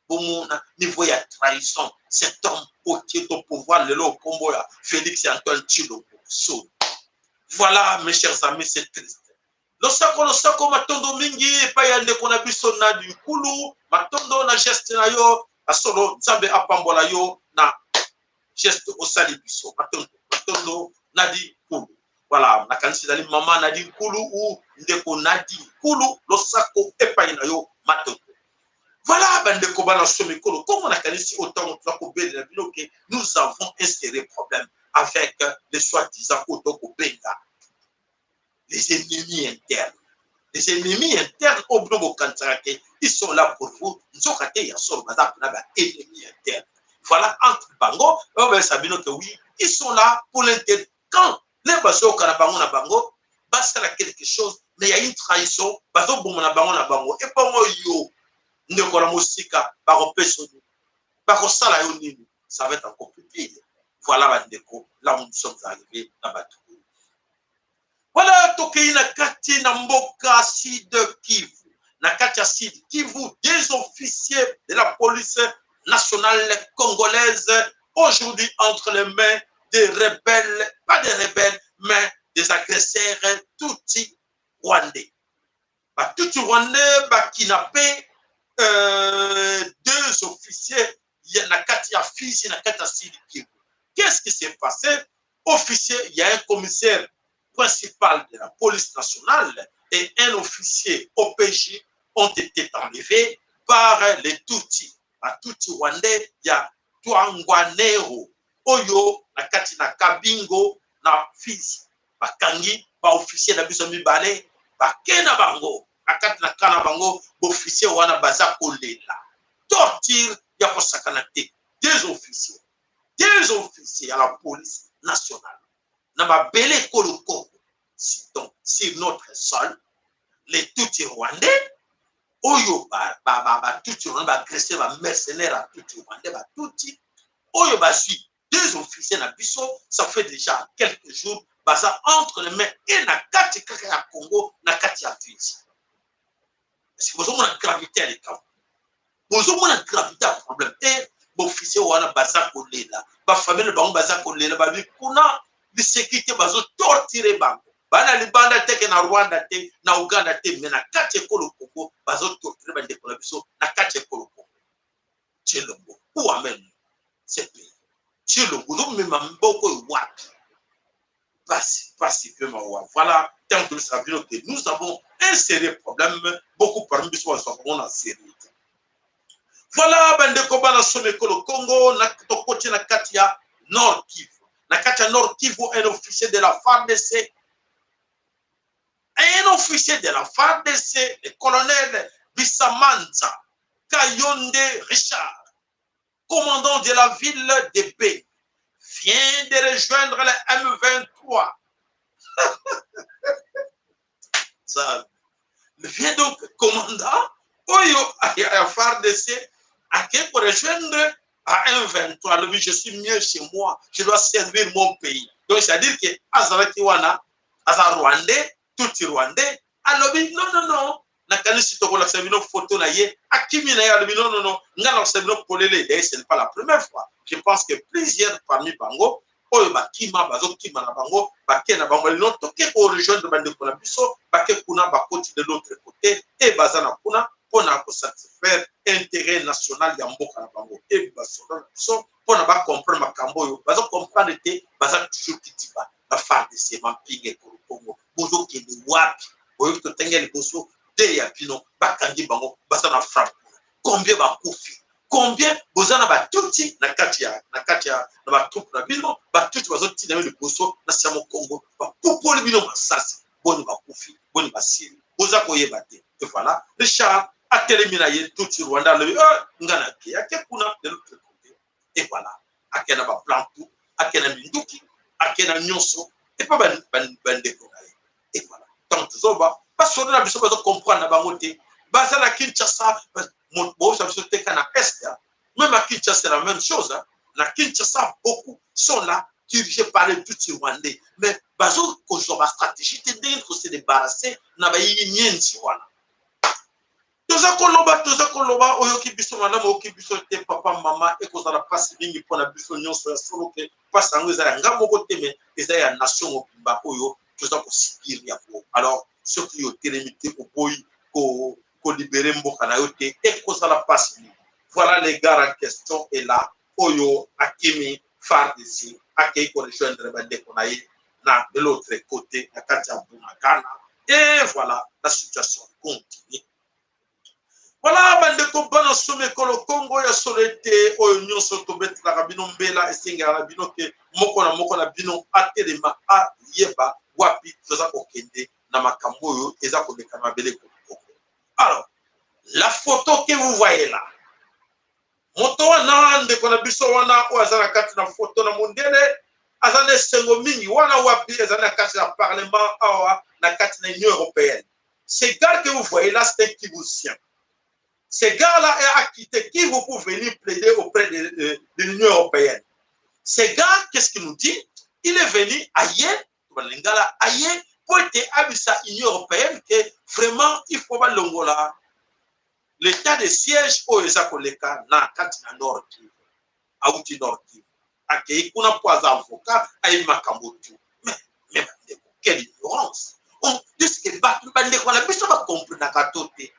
Bomona niveau ya trahison. Cet homme qui est au pouvoir, lelo kombo ya Félix Antoine Tshilombo. So. Voilà, mes chers amis, c'est triste. Losako, losako, matondo mingi epai ya ndeko na biso Nadi Nkulu. Matondo na geste na yo. Ya solo, Nzambe apambola yo na geste osali biso. Matondo, matondo, Nadi Nkulu. Voilà, nakanisi ezali mama Nadi Nkulu ou ndeko Nadi Nkulu, losako epai na yo, matondo. Voilà, bandeko, bana somi kolo. Comme nakanisi autant que tu as kobele na bino que nous avons un sérieux problème avec, euh, les soi-disant auto kobenga les ennemis internes. Les ennemis internes, au bout, quand ils sont là pour vous, nzoka te, ya solo, baza pena ba ennemis internes. Voilà, entre bango, on va savoir que oui, ils sont là pour l'intérêt. Quand les bazo kana bango na bango, basala quelque chose, mais il y a une trahison, bazo bomona bango na bango. Et pour moi, yo, ndeko na mosika, bako peso, bako sala yo nini, ça va être encore plus pire. Voilà, bandeko, là où nous sommes arrivés, na Batukulu. Voilà, tokei na kati na mboka Sud Kivu. Na kati ya Sud Kivu, des officiers de la police nationale congolaise aujourd'hui entre les mains des rebelles, pas des rebelles, mais des agresseurs tutsis rwandais. Ba Tutsi rwandais ba kidnappé, euh, deux officiers, il y a na kati ya Fizi, na kati ya Sud Kivu. Qu'est-ce qui s'est passé? Officier, il y a un commissaire principal de la police nationale et un officier O P J ont été enlevés par les Tutsis. Ba Tutsi rwandais ya Twirwaneho, oyo na kati na Kabingo na Fizi. Bakangi ba officier na biso mibale, bake na bango, na kati na camp na bango, ba officier wana baza kolela. Torture ya kosakana te. Des officiers, des officiers ya la police nationale, na mabele ekolo Congo, si, donc, sur notre sol, les Tutsi rwandais, oyo ba, ba, ba, ba Tutsi rwandais, ba agresser, ba mercenaires ya Tutsi rwandais, ba Tutsi, oyo bazwi des officiers na biso, ça fait déjà quelques jours, baza entre les mains, et na kati kaka ya Congo, na kati ya Fizi. Est-ce que bozomona gravité ya likambo? Bozomona gravité ya problème? Eh, ba officier wana baza kolela, ba famille na bango baza kolela, babi kuna liseki te, bazo torturer bango. Bana libanda te, ke na Rwanda te, na Uganda te, mais na kati ya ekolo Congo, bazo torturer bandeko na biso na kati ya ekolo Congo. Tshilombo, où amène ce pays? Tshilombo, ozomema maboko wapi? Pasi, pasi pe mawa. Voilà, tant que ça veut dire que nous avons un sérieux problème, beaucoup parmi nous sont en sérieux. Voilà, bandeko bana somi ekolo Kongo, na tokoti na kati ya Nord Kivu. Na kati ya Nord Kivu, un officier de la FARDC, un officier de la FARDC, le colonel Bisamanza Kayonde Richard, commandant de la ville de Beni, vient de rejoindre le M vingt-trois. Ça, il vient donc commandant oyo ya, ya FARDC ake ko rejoindre à M vingt-trois. Alobi, je suis mieux chez moi, je dois servir mon pays. Donc c'est-à-dire que azalaki wana, aza rwandais, Tutsi rwandais, alobi non, non, non, nakanisi tokolakisa bino photo na ye. Akimi na ye, alobi non, non, non, nga na kolakisa bino polele. D'ailleurs, ce n'est pas la première fois. Je pense que plusieurs parmi bango oyo bakima, bazokima na bango, bake na bango, non, toke ko rejoindre bandeko na biso, bake kuna, bakoti de l'autre côté, et baza na kuna mpo na ko satisfaire intérêt national ya mboka na bango. Et basoda na biso, mpo na ba comprendre makambo oyo, bazo comprendre te, baza toujours kidiba. Na FARDC, mampinga ekolo Kongo, bozokende wapi? Boyoki totanga liboso, deux ya bino bakangi bango, baza na frappe. Combien bakufi? Combien boza na ba Tutsi na kati ya, na kati ya, na ba troupes na bino? Ba Tutsi bazotinda bino liboso na Siamo Kongo, bapupoli bino masasi. Boni bakufi, boni basili, boza koyeba te. Et voilà, Richard atelemi na ye, Tutsi rwandais, alobi, eh, nga nake, ake kuna de l'autre côté. Et voilà, ake na ba plan tout, ake na minduki, ake na nyonso, et pas ban, ban, bandeko na ye. Et voilà. Donc tozoba, basoda na biso bazo comprendre na bango te. Baza na Kinshasa, ba, mo, bo sa biso te kaka na Est, hein. Même à Kinshasa, c'est la même chose, hein. Na Kinshasa, beaucoup sont là, dirigés par les Tutsi rwandais. Mais bazo kozwa ba stratégie te ndenge ko se débarrasser na ba yinyenzi wana. Toza koloba, toza koloba, oyoki biso malamu, oyoki biso te, papa, mama, ekozala mpasi mingi mpo na biso nyonso. Ya solo ke mpasi yango eza ya nga moko te, mais eza ya nation mobimba oyo toza ko subir yango. Alors, soki yo otelemi te, oboyi ko, ko libérer mboka na yo te, ekozala mpasi mingi. Voilà, le gars en question est là, oyo akimi FARDC, akei ko rejoindre bandeko na ye na de l'autre côté, na kati ya Bunagana. Et voilà, la situation continue. Voilà, bandeko bana somi ekolo Kongo, ya solo ete oyo nyonso tobetelaka bino mbela, esengaka na bino ke moko na moko na bino atelema, ayeba wapi toza kokende na makambo oyo eza koleka na mabele ekolo Kongo. Alors, la photo que vous voyez là, moto wana, ndeko na biso wana oyo aza na kati na photo na mundele, aza na esengo mingi. Wana wapi? Eza na kati na parlement awa, na kati na Union européenne. Ce gars que vous voyez là, c'est un Kivusien. Ce gars-là a quitté Kivu pour venir plaider auprès de, de, de l'Union européenne. Ce gars, qu'est-ce qu'il nous dit? Il est venu aye, Lingala, aye, mpo ete ayebisa Union européenne que vraiment il faut balongola l'état de siège oyo eza koleka na kati na Nord Kivu. Auti Nord Kivu, akei kuna mpo aza avocat, ayebi makambo tout. Mais, mais bandeko, quelle ignorance! On dit que ba, bandeko na biso ba comprenaka to te.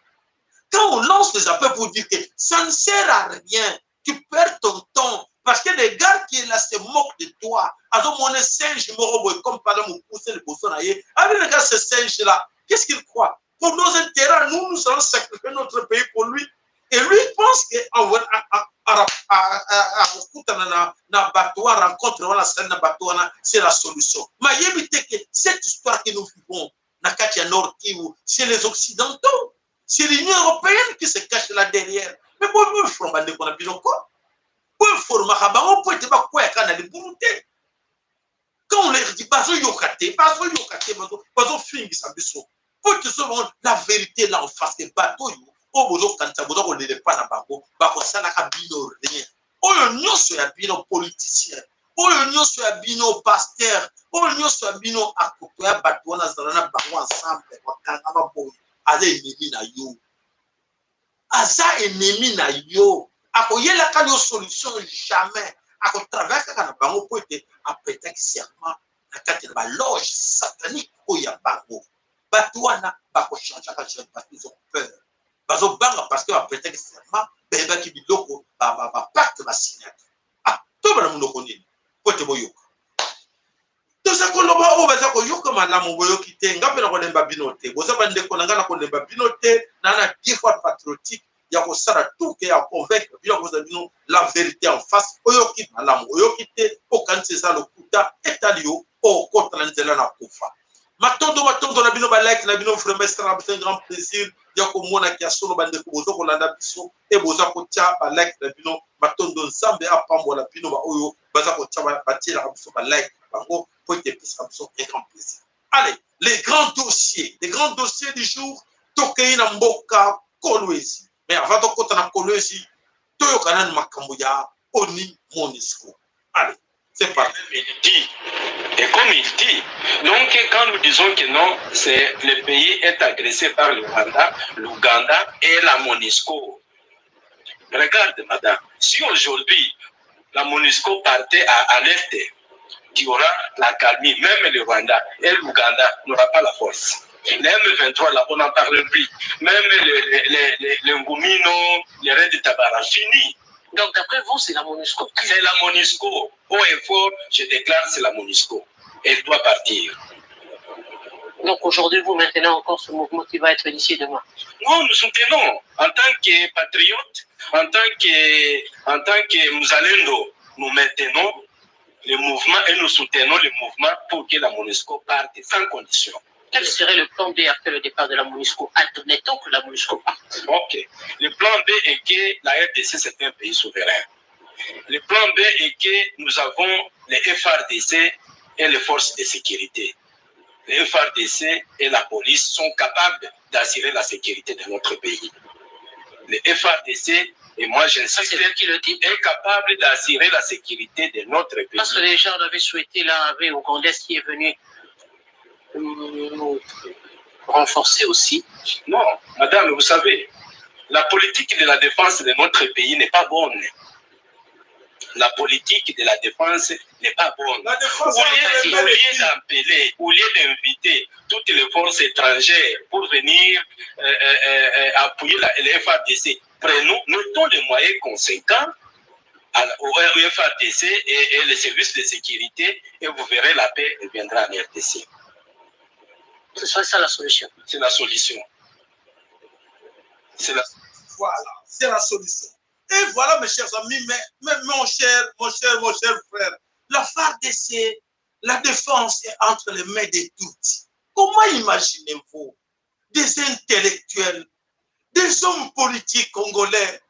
Quand on lance des appels pour dire que ça ne sert à rien, tu perds ton temps. Parce que le gars qui est là se moque de toi. Azomona singe moko boye comme par exemple mokuse liboso na ye. Ah, mais regarde ce singe-là. Qu'est-ce qu'il croit? Pour nos intérêts, nous, nous allons sacrifier notre pays pour lui. Et lui, il pense que en, en, en, en, en, en, en, na, na bato wana, rencontre wana asali na bato wana, c'est la solution. Mais ayebi te que cette histoire que nous vivons na kati ya Nord Kivu, c'est les Occidentaux. C'est l'Union européenne qui se cache là derrière. Mais bo, bo forma ndeko na bino ko? Bo formaka bango mpo ete bakweyaka na libulu te? Quand on leur dit, bazoyoka te, bazoyoka te, bazo, bazofingisa biso. Mpo tozo bango la vérité là en face, que bato oyo, oyo bozokanisa boza kolela epai na bango, bakosalaka bino rien. Oyo nyonso ya bino politicien, oyo nyonso ya bino pasteur, oyo nyonso ya bino akotoya bato wana, azala na bango ensemble, bakangama boye, aza ennemi na yo. Aza ennemi na yo. Akoyelaka yo solution jamais. Akotravailler kaka na bango mpo ete aprêtaki serment na kati na ba loge satanique oyo ya bango. Bato wana bakochangeaka jamais parce qu'ils ont peur. Bazobanga parce que baprêtaki serment, bayebaki biloko, ba, ba, ba pacte basignaki. Ah, toba na monoko nini? Mpo ete boyoka. Toza koloba oyo baza koyoka malamu, boyoki te. Nga mpe nakolemba bino te. Boza bandeko na nga, nakolemba bino te. Na, na dix fois patriotique. ya kosala tout que ya convaincre bino, ya kozwa bino la vérité en face. Oyoki malamu, oyoki te, okanisi eza lokuta, etali yo, okota na nzela na kufa. Matondo, matondo na bino, ba like na bino, vraiment, esala biso un grand plaisir ya komona que ya solo bandeko boza kolanda biso, e boza kotia ba like na bino. Matondo, Nzambe apambola bino, ba oyo baza kotia ba, batielaka biso ba like na bango, po ete epesaka biso un grand plaisir. Allez, les grands dossiers, les grands dossiers du jour, tokei na mboka Kolwezi. Mais avant tokota na Kolwezi, toyoka nanu makambo ya ONU, MONUSCO. Allez, c'est parti. Il dit, et comme il dit, donc quand nous disons que non, c'est le pays est agressé par le Rwanda, l'Ouganda et la MONUSCO. Regarde, madame, si aujourd'hui la MONUSCO partait à, à l'est, il y aura l'accalmie. Même le Rwanda et l'Ouganda n'aura pas la force. Les M vingt-trois, là, on n'en parle plus. Même les, les, les, les, les Ngumino, les Red Tabara, fini. Donc, d'après vous, c'est la MONUSCO qui... C'est la MONUSCO. Haut et fort, je déclare, c'est la MONUSCO. Elle doit partir. Donc, aujourd'hui, vous maintenez encore ce mouvement qui va être initié demain ? Non, nous soutenons, en tant que patriotes, en tant que, en tant que Mzalendo, nous maintenons le mouvement et nous soutenons le mouvement pour que la MONUSCO parte sans condition. Quel serait le plan B après le départ de la MONUSCO ? Admettons que la MONUSCO parte. Ok. Le plan B est que la R D C, c'est un pays souverain. Le plan B est que nous avons les F A R D C et les forces de sécurité. Les F A R D C et la police sont capables d'assurer la sécurité de notre pays. Les F A R D C, et moi j'insiste, est capable d'assurer la sécurité de notre pays. Parce que les gens l'avaient souhaité là, avec Ougandais qui est venu, euh, nous renforcer aussi. Non, madame, vous savez, la politique de la défense de notre pays n'est pas bonne. La politique de la défense n'est pas bonne. La défense... Au lieu, au lieu d'appeler, au lieu d'inviter toutes les forces étrangères pour venir, euh, euh, euh, euh, appuyer la, le F A R D C, prenons, mettons les moyens conséquents à la, au, au F A R D C et, et les services de sécurité, et vous verrez, la paix reviendra en R D C. Ce serait ça la solution. C'est la solution. C'est la... Voilà, c'est la solution. Et voilà, mes chers amis, mais, mais mon cher, mon cher, mon cher frère, la F A R D C, la défense est entre les mains des Tutsis. Comment imaginez-vous des intellectuels, des hommes politiques congolais,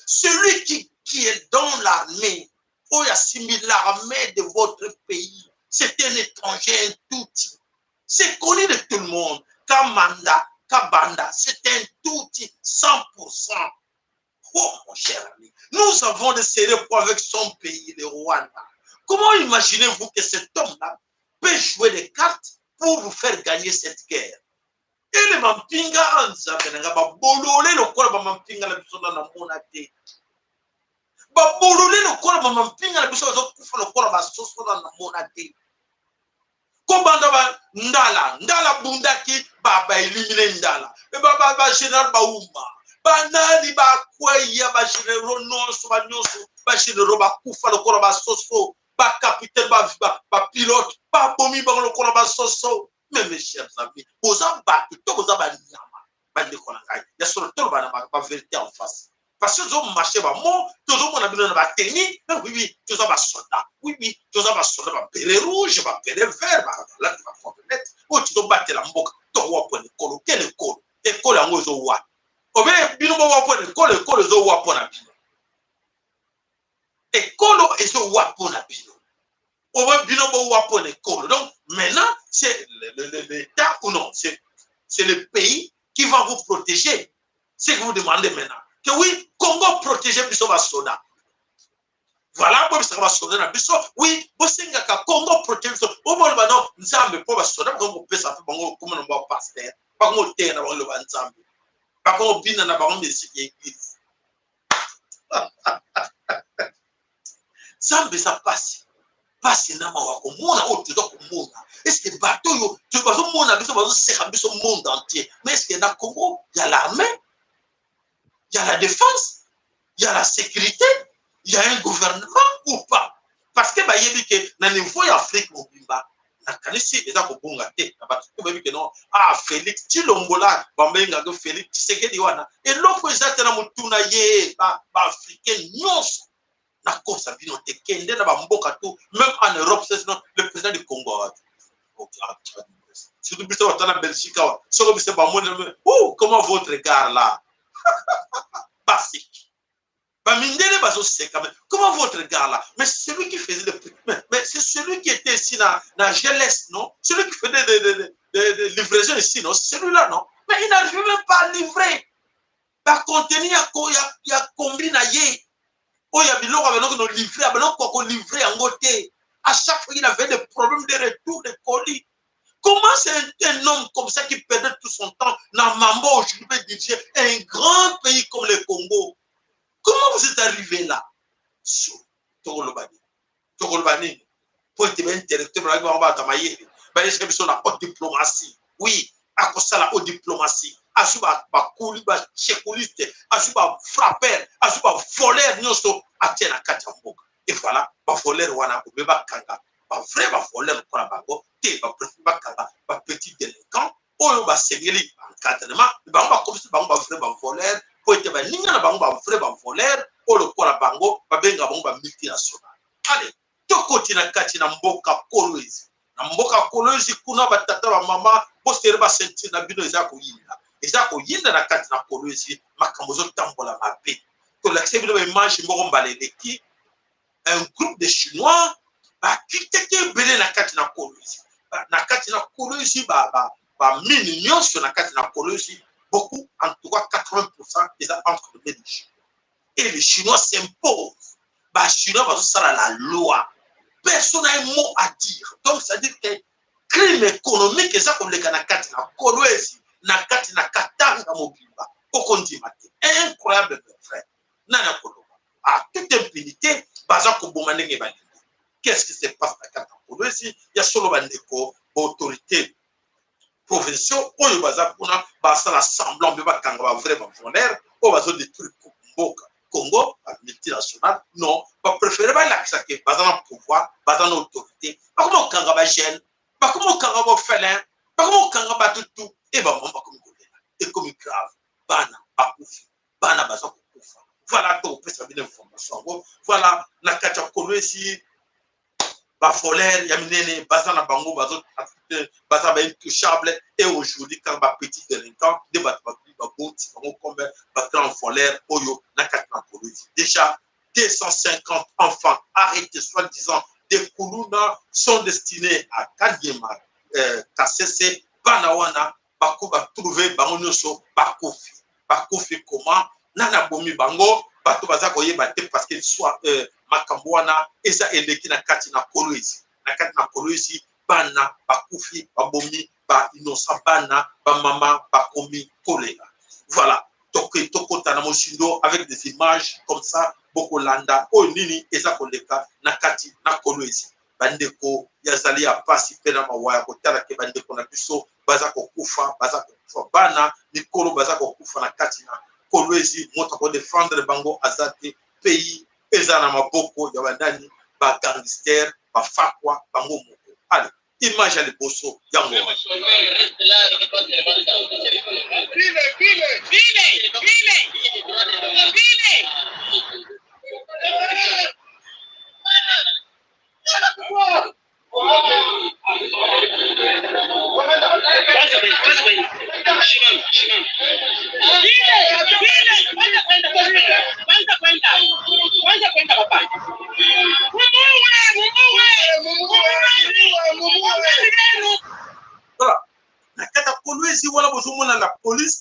celui qui, qui est dans l'armée, oyo asimbi l'armée de votre pays, c'est un étranger, un Tutsi. C'est connu de tout le monde. Kamanda, Kabanda, c'est un Tutsi cent pour cent. Oh, mon cher ami, nous avons des sérieux problèmes avec son pays, le Rwanda. Comment imaginez-vous que cet homme-là peut jouer des cartes pour vous faire gagner cette guerre ? Et les mampinga, ah, Nzambe na nga, babolole lokola bamampinga na biso, na mona te. Babolole lokola bamampinga na biso, bazokufa lokola basoso, na mona te. Kobanda ba Ndala, Ndala abundaki, ba, ba éliminer Ndala. E ba, ba, ba général Bauma, ba nani, ba Kweya, ba généraux nyonso, ba nyonso, ba généraux bakufa lokola basoso, ba capitaine, ba, ba, ba pilote, babomi bango lokola basoso. Mais mes chers amis, boza bato to boza banyama? Bandeko na ngai, ya solo, tolobana ba, ba vérité en face. Parce que tozo marcher ba mot, tozomona bino na ba tenue. Eh oui, oui, toza ba soldats. Oui, oui, toza ba soldats, ba bérets rouges, ba bérets verts, ba, ba, ba, ba cordonnettes. Oyo tozobatela mboka. Towa po na ekolo. Quel ekolo? Ekolo yango ezo wapi? Obe bino bowa po na ekolo, ekolo ezo wa po na bino? Ekolo ezo wa po na bino? Obe bino bowa po na ekolo? Donc, maintenant, c'est le, le, le, l'État ou non? C'est, c'est le pays qui va vous protéger. Ce que vous demandez maintenant. Que oui, Congo protège biso ba soda. Voilà, bo bisaka ba soda na biso. Oui, bo sengaka Congo protège biso. Obo loba non, Nzambe po ba soda, ba Congo pesa pe bango, comme non, ba pasteur. Ba Congo te na bango loba Nzambe. Ba Congo bina na bango musique ya église. Nzambe, eza pasi. Pasi na mawa komona oyo toza komona. Est-ce que bato oyo, to-, bazomona biso, bazoseka biso monde entier? Mais est-ce que na Congo, il y a l'armée, il y a la défense, il y a la sécurité, il y a un gouvernement ou pas? Parce que bayebi que na niveau ya Afrique mobimba, Nakanisi eza kobonga te na bato tout bayebi que non, ah, Félix Tshilombo là, bambengaka Félix Tshisekedi wana. Eloko eza te na mutu na ye. Ba, ba Africains nyonso, nakosa bino te, kende na bamboka tout, même en Europe, c'est non, le président du Congo, ah, surtout biso bato na Belgique awa, soki biso bamoni, oh, comment votre gars là? Basic. Bamindele bazoseka, mais comment votre gars là? Mais c'est celui qui faisait le prix. Mais, mais c'est celui qui était ici na, na G L S, non? Celui qui faisait des, des, des, des, des livraisons ici, non? C'est celui-là, non? Mais il n'arrivait même pas à livrer. Ba conteneurs ya, co- ya, ya combi na ye. Oyo ya biloko ya banoki no livrer, ya banoki ko livrer yango te. À chaque fois, il avait des problèmes de retour de colis. Comment c'est un, un homme comme ça qui perdait tout son temps na mambo aujourd'hui peut diriger un grand pays comme le Congo? Comment vous êtes arrivé là? Sou, tokoloba nini? Tokoloba nini? Po ete ba intellectuels, ba, ba mayele, bayebisa biso na haute diplomatie. Oui, akosala haute diplomatie. Azwi ba, ba kuli, ba chekulistes, azwi ba frappeurs, azwi ba voleurs nyonso, atie na kati ya mboka. Et voilà, ba voleurs wana, obe bakanga ba vrais ba voleurs lokola bango te, ba préfère bakanga ba petits délinquants oyo basengeli encadrement, bango bakomisi bango ba vrai ba voleurs, po ete baninga na bango ba vrai ba voleurs oyo lokola bango, babenga bango ba multinationales. Allez, tokoti na kati na mboka Kolwezi. Na mboka Kolwezi kuna, batata, bamama, bosere ba ceinture na bino, eza koyinda. Eza koyinda na kati na Kolwezi, makambo ezotambola mabe. Tolakisa bino ba image moko mbala eleki, un groupe de Chinois bakitaki ebele na kati na Kolwezi. Ba- na kati na Kolwezi, ba, ba, ba mines nyonso na kati na Kolwezi, beaucoup, en tout cas quatre-vingts pour cent eza entre les mains des Chinois. Et les Chinois s'imposent. Ba Chinois bazosala la loi. Personne n'a un mot à dire. Donc, c'est-à-dire que crime économique eza koleka na kati na Kolwezi, na kati na Katanga mobimba. Okondima te. Incroyable, mes frères. Nani akoloba? À toute impunité, baza koboma ndenge balingi. Qu'est-ce qui se passe na kati na Kolwezi? Ya solo, bandeko, ba autorités provinciaux oyo baza kuna, basala semblant mpe bakanga ba vrai ba voleurs oyo bazo détruire mboka Congo, ba multinationales. Non, ba préférer balakisa que baza na pouvoir, baza na autorité. Bakoma kokanga ba jeunes, bakoma kokanga ba orphelins, bakoma kokanga bato tout. Et ba mama bakomi kolela. Ekomi grave. Bana bakufi. Bana baza kokufa. Voilà, tokopesa bino information yango. Voilà, na kati ya Kolwezi, ba voleurs ya minene baza na bango, bazo, baza ba intouchables. Et aujourd'hui, quand ba petits délinquants, nde bato ba, baboti bango comme ba grands voleurs oyo na kati na Kolwezi. Déjà, deux cent cinquante enfants arrêtés, soi-disant des kuluna, sont destinés à Kadiema, euh, Kasese. Bana wana, baku-, ba trouver bango nyonso bakufi. Bakufi comment? Nani abomi bango? Bato baza koyeba te, parce que soit, euh, makambo wana eza eleki na kati na Kolwezi. Na kati na Kolwezi, bana bakufi, babomi ba innocents bana, ba mama bakomi kolela. Voilà. Toke-, tokota na mozindo avec des images comme ça, bokolanda oyo nini eza koleka na kati na Kolwezi. Bandeko, yazali ya mpasi mpe na mawa ya kotala que bandeko na biso baza kokufa, baza kokufa. Bana, mikolo baza kokufa na kati na Kolwezi, moto ako défendre bango aza te. Pays eza na maboko ya banani? Ba gangsters, ba fakwa, bango moko. Allez, image ya liboso yango wana. Kwanza kwenda, kwanza kwenda. Shimama, shimama. Vile, vile, kwanza kwenda, kwanza kwenda. Kwanza kwenda. Kwanza kwenda, papa. Mumuwe, mumuwe. Mumuwe, mumuwe, mumuwe. Voilà. Na kati ya Kolwezi wana bozomona la police,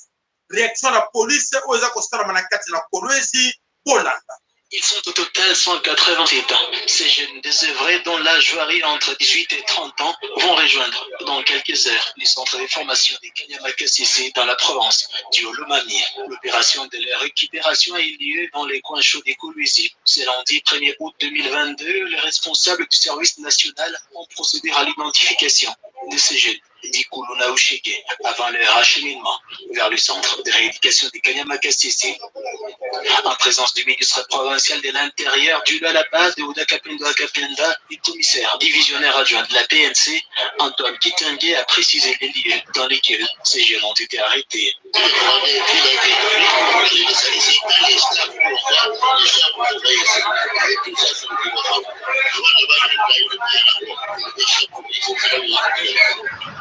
réaction ya police oyo eza kosalama na kati na Kolwezi, bolanda. Ils sont au total cent quatre-vingt-sept ans. Ces jeunes désœuvrés, dont l'âge varie entre dix-huit et trente ans, vont rejoindre dans quelques heures le centre de formation de Kanyamakasese dans la province du Haut-Lomami. L'opération de leur récupération a eu lieu dans les coins chauds de Kolwezi. Ce lundi premier août deux mille vingt-deux, les responsables du service national ont procédé à l'identification de ces jeunes, dix kuluna ushege, avant leur acheminement vers le centre de rééducation de Kanyamakasese. En présence du ministre provincial de l'Intérieur, Julius Labas, de Oda Kapenda Kapenda, du commissaire divisionnaire adjoint de la P N C, Antoine Kitenge, a précisé les lieux dans lesquels ces jeunes ont été arrêtés. Le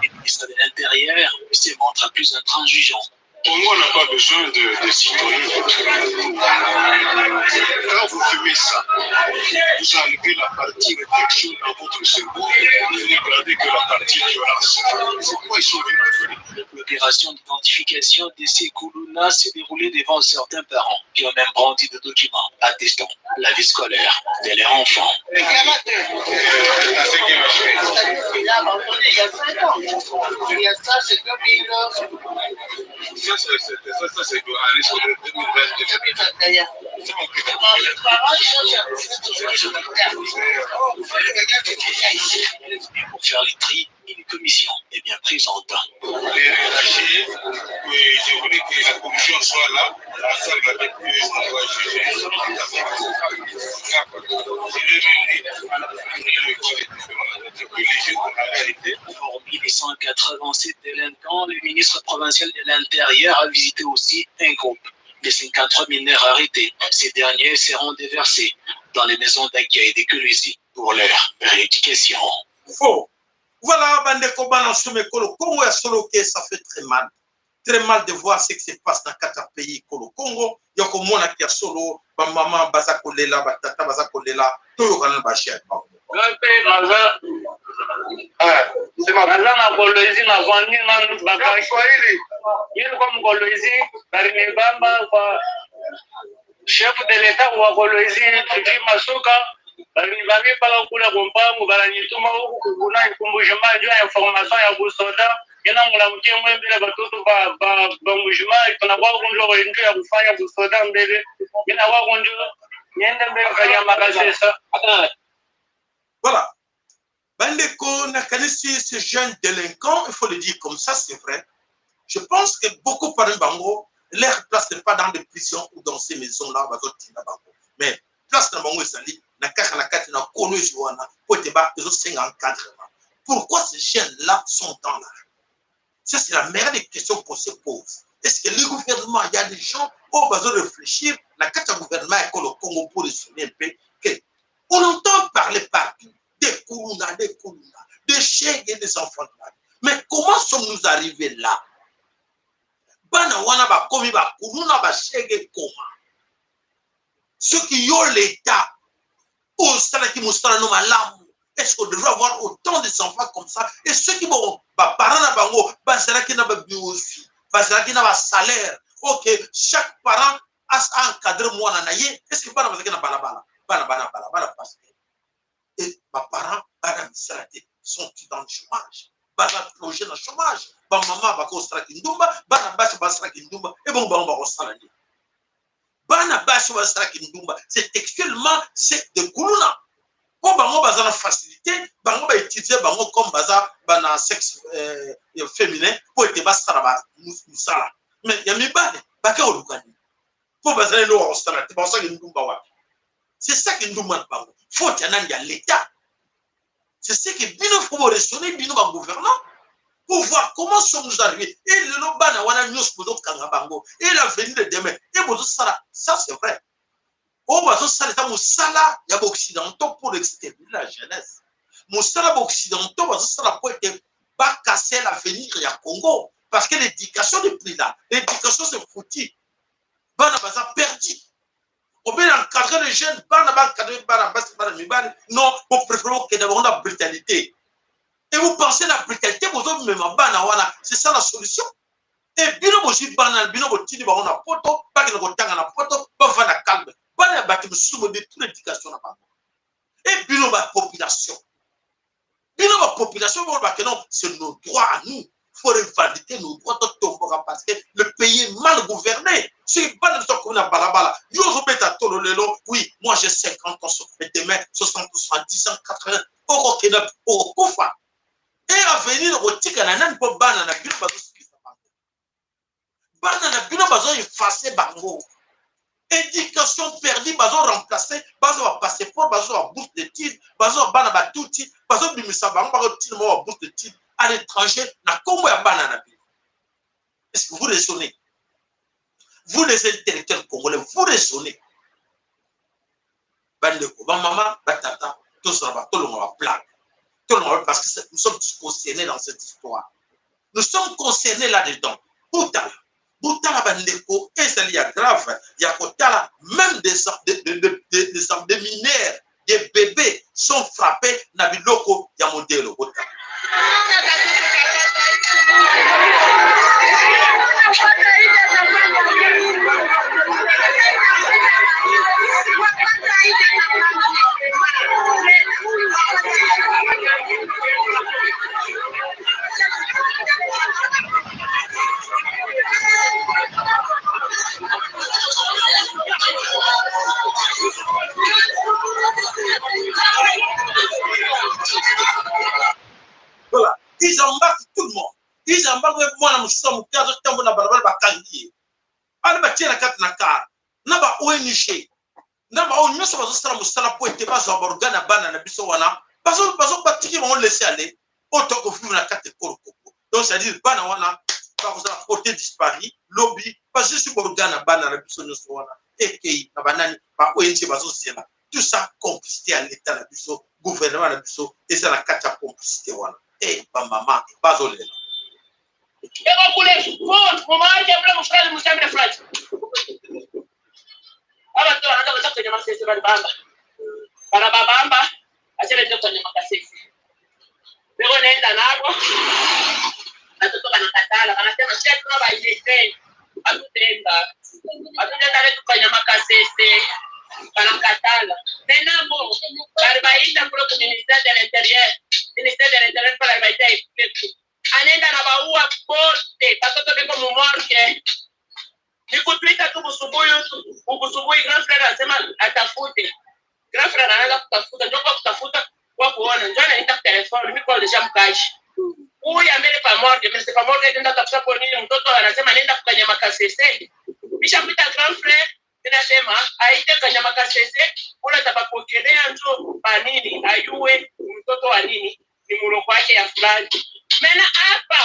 ministre de l'Intérieur se montre plus intransigeant. Congo n'a pas besoin de, de citoyens. Quand vous fumez ça, vous enlevez la partie réflexion dans votre cerveau et vous ne gardez que la partie violence. C'est pourquoi ils sont venus. L'opération d'identification de ces Kuluna s'est déroulée devant certains parents qui ont même brandi des documents attestant la vie scolaire de leur enfant. Ça, c'est, c'est, ça, ça, c'est de, en risque de deux mille vingt, deux mille vingt et un. Pour faire les tri, une commission est bien présente. Les relâchés, oui, je voulais que la commission soit là, ensemble avec eux, on doit juger. Hormis les cent quatre-vingt-sept délinquants, le ministre provincial de l'Intérieur a visité aussi un groupe de cinquante-trois mineurs arrêtés. Ces derniers seront déversés dans les maisons d'accueil de Kolwezi pour leur rééducation. Faux. Voilà, bandeko, bana nsumi ekolo Kongo ya solo, que ça fait très mal. Très mal de voir ce qui se passe dans quatre pays ekolo Kongo. Ya komona que ya solo, ba maman baza kolela, ba tata baza kolela, toyokana na ba jeunes. Ngai mpe naza, ah, naza na Kolwezi, navandi na Bakasi. Mimi kwa Mkolwezi, bali nibamba kwa chef de l'État wa Kolwezi, Fifi Masuka, bali nibambi mpaka kule ku mpangu, bali nituma huku kuna Mbuji-Mayi, juu ya information ya busoda. Kena mulamuke mwe mbele batutu ba, ba, ba Mbuji-Mayi, tunakuwa ku nzo, nzo ya kufanya busoda mbele. Mina kwa ku nzo, niende mbele kufanya makasesa. Voilà. Bandeko, nakanisi ces jeunes délinquants, il faut le dire comme ça, c'est vrai. Je pense que beaucoup parmi bango, leur place n'est pas dans des prisons ou dans ces maisons-là, bazotinda bango. Mais place na bango ezali na kaka na kati na Kolwezi wana, po ete ba, ezosenga encadrement. Pourquoi ces jeunes-là sont dans la rue? Ça, c'est la meilleure des questions qu'on se pose. Est-ce que le gouvernement, il y a des gens, oh, bazo réfléchir, na kati ya gouvernement ya ekolo Kongo, pour résumer un peu, que on entend parler partout des Kuluna, des Kuluna, des Shege, des enfants de la rue. Mais comment sommes-nous arrivés là? Bana wana bakomi ba Kuluna, ba Shege, comment? Soki yo l'État osalaki mosala no malamu, est-ce qu'on devrait avoir autant des enfants comme ça? Et soki, bon, ba parents na bango bazalaki na ba bureaux aussi, bazalaki na ba salaires, ok, chaque parent a, a encadré mwana na ye, est-ce que bana bazalaki na balabala? Bana, bana, balabala, parce que et ba parents bana misala te, sont dans le chômage. Baza plongés na chômage. Ba maman bakosala kindumba, bana basi basala kindumba, et bon, bango bakosala nini? Bana basi basala kindumba, c'est textuellement, c'est des Kuluna. Po bango baza na facilité, bango ba utiliser bango comme baza bana sexe, euh, féminin, po ete basala ba mus-, musala. Mais ya mibali, ba ke koluka nini? Po bazali eloko ya kosala te, bakosala kindumba wapi? C'est ça kindumba na bango. Faute ya nani? Ya l'État. C'est ce que bino faut vous raisonner, bino ba gouvernants, pour voir comment sommes-nous arrivés. Et lelo bana wana nyonso bozokanga bango. Et l'avenir de demain. Et bozosala, ça c'est vrai. Oh, bazosalisa mosala ya ba occidentaux pour exterminer la jeunesse. Mosala ba occidentaux bazosala po ete ba casser l'avenir ya Congo. Parce que l'éducation n'est plus là. L'éducation c'est foutu. Bana baza perdu. Au lieu d'encadrer les jeunes, bana ba encadrer bana basi, bana mibali, non, vous préférez que d'abord la brutalité. Et vous pensez la brutalité, vous avez même bana wana, c'est ça la solution? Et bino bozwi bana, bino botindi bango na poto, bakende kotanga na poto, bavanda calme. Bana ya bato mosusu bo détruire éducation na bango. Et bino ba population. Bino ba population, bino ba que non, c'est nos droits à nous. Faut revendiquer nos droits, totomboka, parce que le pays est mal gouverné. Si bana biso kuna balabala, yo ozobeta tolo lelo, oui, moi j'ai cinquante ans, et demain, soixante, soixante-dix ans, quatre-vingts, oko kena, oko kufa. Et avenir okotika na nani? Po bana na bino bazosilisa bango. Bana na bino bazo effacer bango. Éducation perdue, bazo remplacer, bazwa ba passeport, bazwa ba bourse d'études, bazwa bana ba tuti, bazo bimisa bango, bazo tina bango ba bourse d'études à l'étranger, na kombo ya bana na bino. Est-ce que vous raisonnez? Vous les intellectuels congolais, vous raisonnez? Bandeko, ba mama, ba tata, tozwa ba, tolonga ba blague. Tolonga ba, parce que c'est, nous sommes tous concernés dans cette histoire. Nous sommes concernés là-dedans. Botala, botala bandeko, ezali ya grave, ya kotala, même des, des, des, des, des, des, des mineurs, des bébés sont frappés na biloko ya modèle. Botala. Voilà, ils embarquent tout le monde. Ils embarquent même mwana mosusu ya moke azo tambola na balabala, bakangi ye. Bana batie na kati na car. Na ba O N G, na baoyo nyonso bazosala mosala mpo ete bazwa ba organe ya bana na biso wana, bazo, bazo batiki bango laisser aller, oyo tokovivre na kati ya ekolo Congo. Donc, c'est-à-dire, bana wana bakozala portés disparus, lobi bazwisi ba organe ya bana na biso nyonso wana, ekei na banani? Ba O N G bazozela. Tout ça, complicité ya l'État na biso, gouvernement na biso eza na kati ya complicité wana. Eh, ba mama bazolela. Eko kule fort, mama yake mle mfrali, mshambe flat. Aba to anaanza kutoka kwenye masese bali bamba. Bana babamba, achele ndio kwenye makasese. Beko nenda nabo. Batoto banakatala, banasema: "Chef, no ba ilete." Batutenda. Batutenda letu kwenye makasese. Banakatala. Maintenant, bon, bali baita kule ku ministère de l'Intérieur. Ministère de l'Intérieur, bali baita expliquer. Anenda na bawu bote, batoto beko mu morgue. Ni kutwita tu busubuhi tu, busubuhi grand frère anasema atafute. Grand frère anaanza kutafuta, ndio kwa kutafuta, kwa kuona, ndio anaita téléphone, mimi kwa déjà mkaji. Huyu amele pa morgue, mais c'est pa morgue nenda tafuta kwa nini, mtoto anasema nenda kukanya makasese. Bisha kuita grand frère, ninasema aite kanya makasese, ula tabapokelea njo pa nini, ayue mtoto wa nini, ni muloko wake ya fulani. Mena hapa,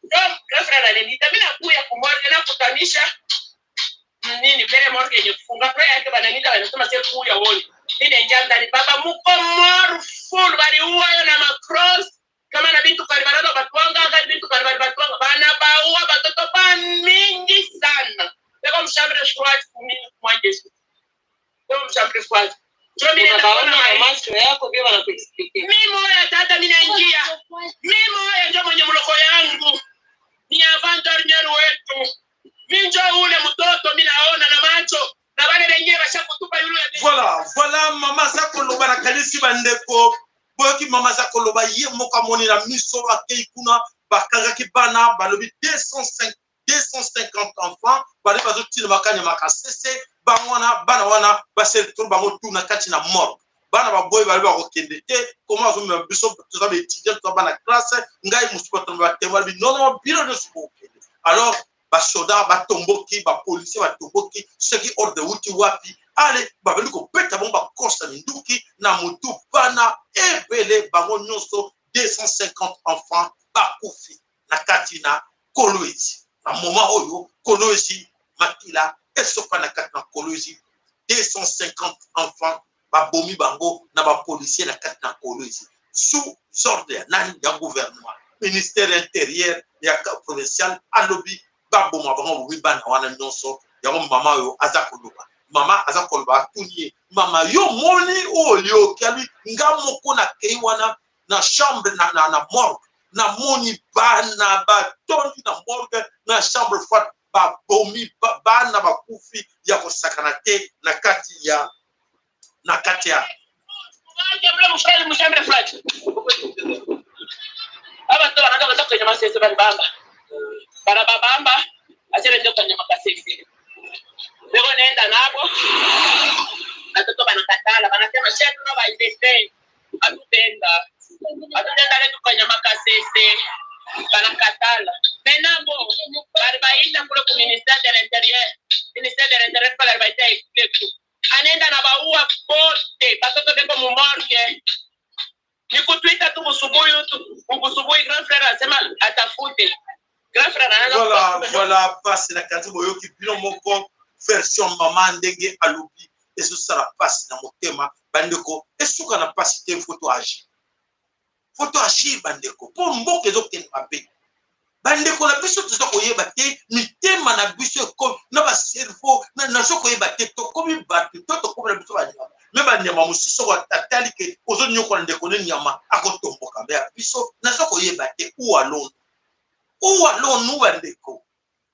ndio grand frère ananiita, mimi nakuya ku morgue, nakutanisha nini, mbele morgue yenye kufunga, après yake bananiita, banasema se kuya woni. Mimi naingia ndani, baba, muko mort full, baliua yo na macrosse. Kama na bintu kali bana batwanga, kali bintu kali bana batwanga, bana baua batoto ba mingi sana. Beko mu chambre froide ku nini, ku mois de juin. Beko mu chambre froide. Njo mimi nenda kuona na macho yako, bio bana kuexpliquer. Mimi moya tata, mimi naingia. Mimi moya njo mwenye muloko yangu. Ni avant-dernier wetu. Mimi njo ule mtoto mimi naona na macho. Na bale bengine basha kutupa yulu ya. Voilà, voilà, mama aza koloba, nakanisi bandeko. Boyoki mama aza koloba, ye moko amoni na miso, akei kuna, bakangaki bana, balobi deux cent cinq, deux cent cinquante enfants, bale bazotina makanya makasese, bango wana, bana wana, basi retrouver bango tout na kati na morgue. Bana baboyi bale bakokende te, comment azomema biso, toza ba étudiants, toza bana classe, ngai mosusu bato na batemo, balobi, non, non, bino nyonso bokende. Alors, basoda batomboki, ba policiers batomboki, soki ordre euti wapi? Allez, babandi kobeta bango ba crosse na minduki, na mutu bana ebele, bango nyonso deux cent cinquante enfants bakufi na kati na Kolwezi. Na moment oyo, Kolwezi, makila esopa na kati na Kolwezi, deux cent cinquante enfants babomi bango na ba policiers na kati na Kolwezi. Sous ordre ya nani? Ya gouvernement, ministère intérieur, ya ka-, provincial, alobi baboma bango, bomi bana wana nyonso. Yango mama oyo aza koloba. Mama aza koloba, atuni ye: "Mama, yo omoni oyo?" Oyoki? Alobi: "Nga moko nakei wana na chambre, na, na, na morgue, namoni bana batondi na morgue, na chambre froide, babomi ba-, bana bakufi ya kosakana te na kati ya, na kati ya." Aba to banataka kwenye masese bali bamba. Bana babamba, achele ndio kwenye makasese. Beko nenda nabo. Batoto banakatala, banasema: "Chef, no ba ilete." Batutenda. Batutenda letu kwenye makasese. Banakatala. Maintenant, bon, bali baita kule ku ministère de l'Intérieur. ministère de l'Intérieur, fallait arrêter avec tout. Anaenda na ba uwa bote, batoto beko mu morgue. Ni ku Twitter tu busubuhi tu, busubuhi grand frère asema atafute. Grand frère anaenda Voilà, kutafuta. Voilà, mpasi na kati boyoki bino moko version mama ndenge alobi, ezosala mpasi na motema. Bandeko, esuka na mpasi te, faut to agir. Faut to agir, bandeko. Po mboka ezokende mabe. Bandeko na biso toza koyeba te, mitema na biso eko-, na ba cerveau, na, nazo koyeba te, tokomi bato, to tokomi na biso banyama. Mais banyama mosusu soko atali ke ozonyokola ndeko ne nyama, akotomboka. Mais ya biso, nazo koyeba te, où allons-nous? Où allons-nous, bandeko?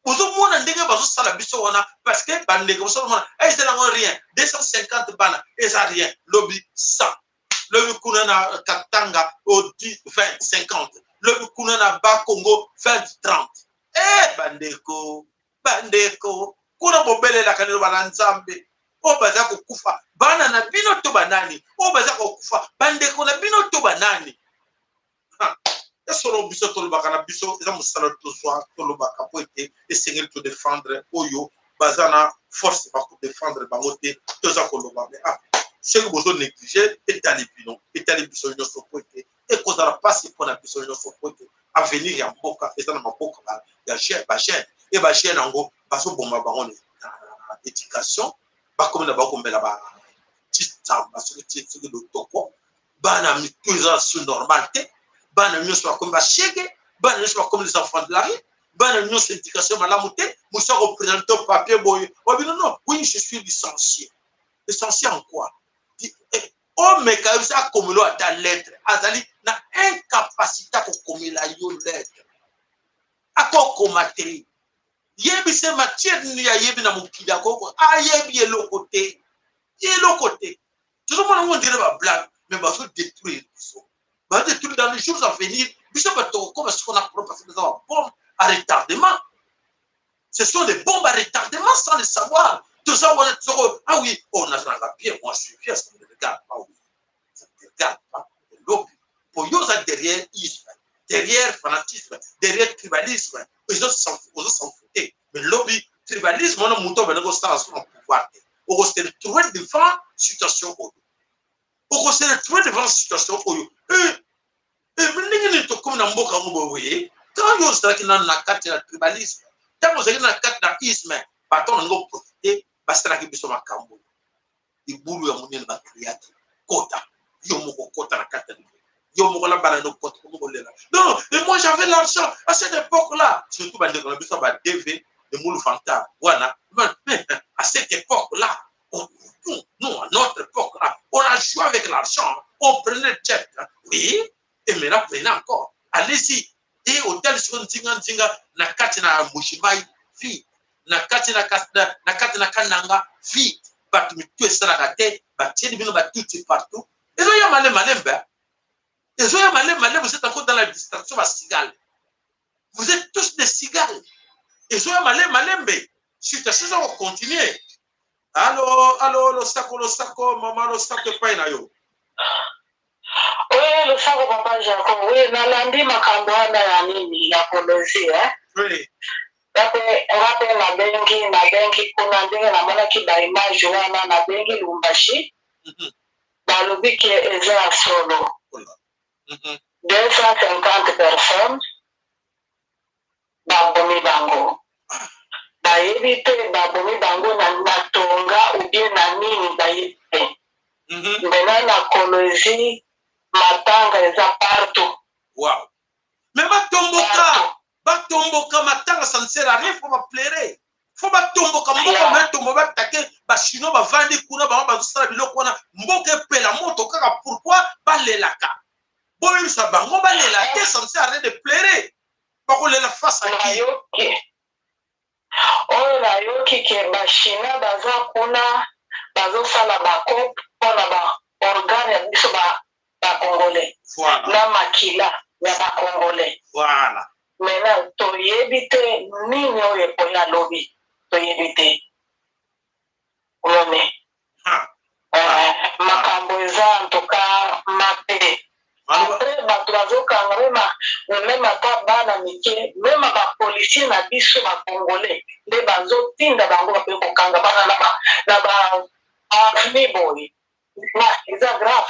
Bozomona ndenge bazosala biso wana, parce que bandeko bozomona, eh, eza nango rien, deux cent cinquante bana, eza rien, lobi cent. Lobi kuna na Katanga, au dix, vingt, cinquante. Lobi kuna na Bas-Congo, vingt, trente. Eh, bandeko, bandeko, kuna bobelelaka lelo bana Nzambe. Oyo baza kokufa, bana na bino to banani? Oyo baza kokufa, bandeko na bino to banani? Ha, ya solo biso tolobaka na biso, eza mosala tozwa, tolobaka po ete esengeli to défendre oyo baza na force ba ko défendre bango te, toza koloba. Mais ah, soki bozo négliger, etali bino, etali biso nyonso po ete ekozala mpasi mpo na biso nyonso po ete avenir ya mboka eza na maboko ba, ya jeune, ba jeune. Et ba jeune yango bazoboma bango na, na, na éducation, bakomi na bango komela ba titamba soki ti-, soki lotoko. Bana mitu eza su normal te. Bana nyonso bakomi ba shege, bana nyonso bakomi les enfants de la rue. Bana nyonso éducation malamu te. Mosusu ako présenter papier boye, wabino: non, oui, je suis licencié. Licencié en quoi? Di-, eh, omeka yo sa akomela yo ata lettre, azali na incapacité ya kokomela yo lettre. Akokoma te. Yebisa matière nini ayebi na mokili ya koko, ayebi eloko te. Eloko te. Tozomona ngo, on dirait ba blague, mais bazo détruire biso. Bazo détruire dans les jours à venir. Biso bato tokokoma sikoyo na problème parce que eza ba bombe à retardement. Ce sont des bombes à retardement sans le savoir. Toza wana, toza ko-, ah oui, oh, nazalaka bien, moi je suis bien, ça ne me regarde pas, oui. Ça ne me regarde pas. Lobi, po yo oza derrière isme, derrière fanatisme, derrière tribalisme, ozo s'en fou-, ozo s'en fouter. Mais lobi, tribalisme wana moto bana kosala sur le pouvoir te. Oko se retrouver devant situation oyo. Oko se retrouver devant situation oyo. Eh, eh, ndenge nini tokomi na mboka yango boye? Quand yo ozalaki na, na kati ya tribalisme, ntango ozalaki na kati na isme, bato na ngo profiter, basalaki biso makambo. Libulu ya monene ba créate. Kota. Yo moko kota na kati ya libulu. Yo moko na bana no kota, yo moko lela. Non, et moi j'avais l'argent à cette époque-là. Surtout bandeko na biso ba D V, les moules vantards. Wana, mais, mais, à cette époque-là, on, nous, nous, à notre époque-là, on a joué avec l'argent, on prenait le jet, hein. Oui, et maintenant prenez encore. Allez-y. Et hôtel sur Nzinga Nzinga, na kati na Mbuji-Mayi, vide. Na kati na Kas-, na, na kati na Kananga, vide. Bato mitu esalaka te, batieli bino ba Tutsi partout. Ezoya male malembe. Ezoya male malembe, vous êtes encore dans la distraction, ba cigales. Vous êtes tous des cigales. Ezoya male malembe. Situation eza ko continuer. Allô, allô, Losako, Losako, mama Losako, epai na yo. Oui, Losako, papa Jacob. Oui, nalandi makambo wana ya nini, ya Kolozi, eh? Oui. Nga pe, nga pe nabengi, nabengi kuna, ndenge namonaki ba image wana, nabengi Lumbashi. Mhm. Balobi que eza ya solo. Ola. Mhm. Deux cent cinquante personnes babomi bango. Bayebi te babomi bango na, na tonga ou bien na nini, bayebi te. Mhm. Maintenant na Kolozi, matanga eza partout. Wow. Mais batomboka, Partout. Batomboka, matanga, ça ne sert à rien, faut ba pleurer. Faut batomboka, mboka Yeah. Mais tombo, ba attaquer, ba Chinois bavandi kuna, bango bazosala biloko wana, mboka epela moto kaka, pourquoi balelaka? Boyebisa bango balela te, ça ne sert à rien de pleurer. Bakolela face à qui? Nayoki. Oyo nayoki que ba Chinois baza kuna, bazosala ba cop mpo na ba organe ya biso ba, ba Congolais. Voilà, Na makila ya ba Congolais. Voilà. Maintenant, toyebi te nini oyo ekoya lobi. Toyebi te. Omoni? Ha. Eh, makambo eza en tout cas mabe. Après bato bazokanga même, même ata bana mike, même ba policiers na biso ba Congolais nde bazotinda bango bape kokanga bana na ba, na ba avenue boye. Na eza grave.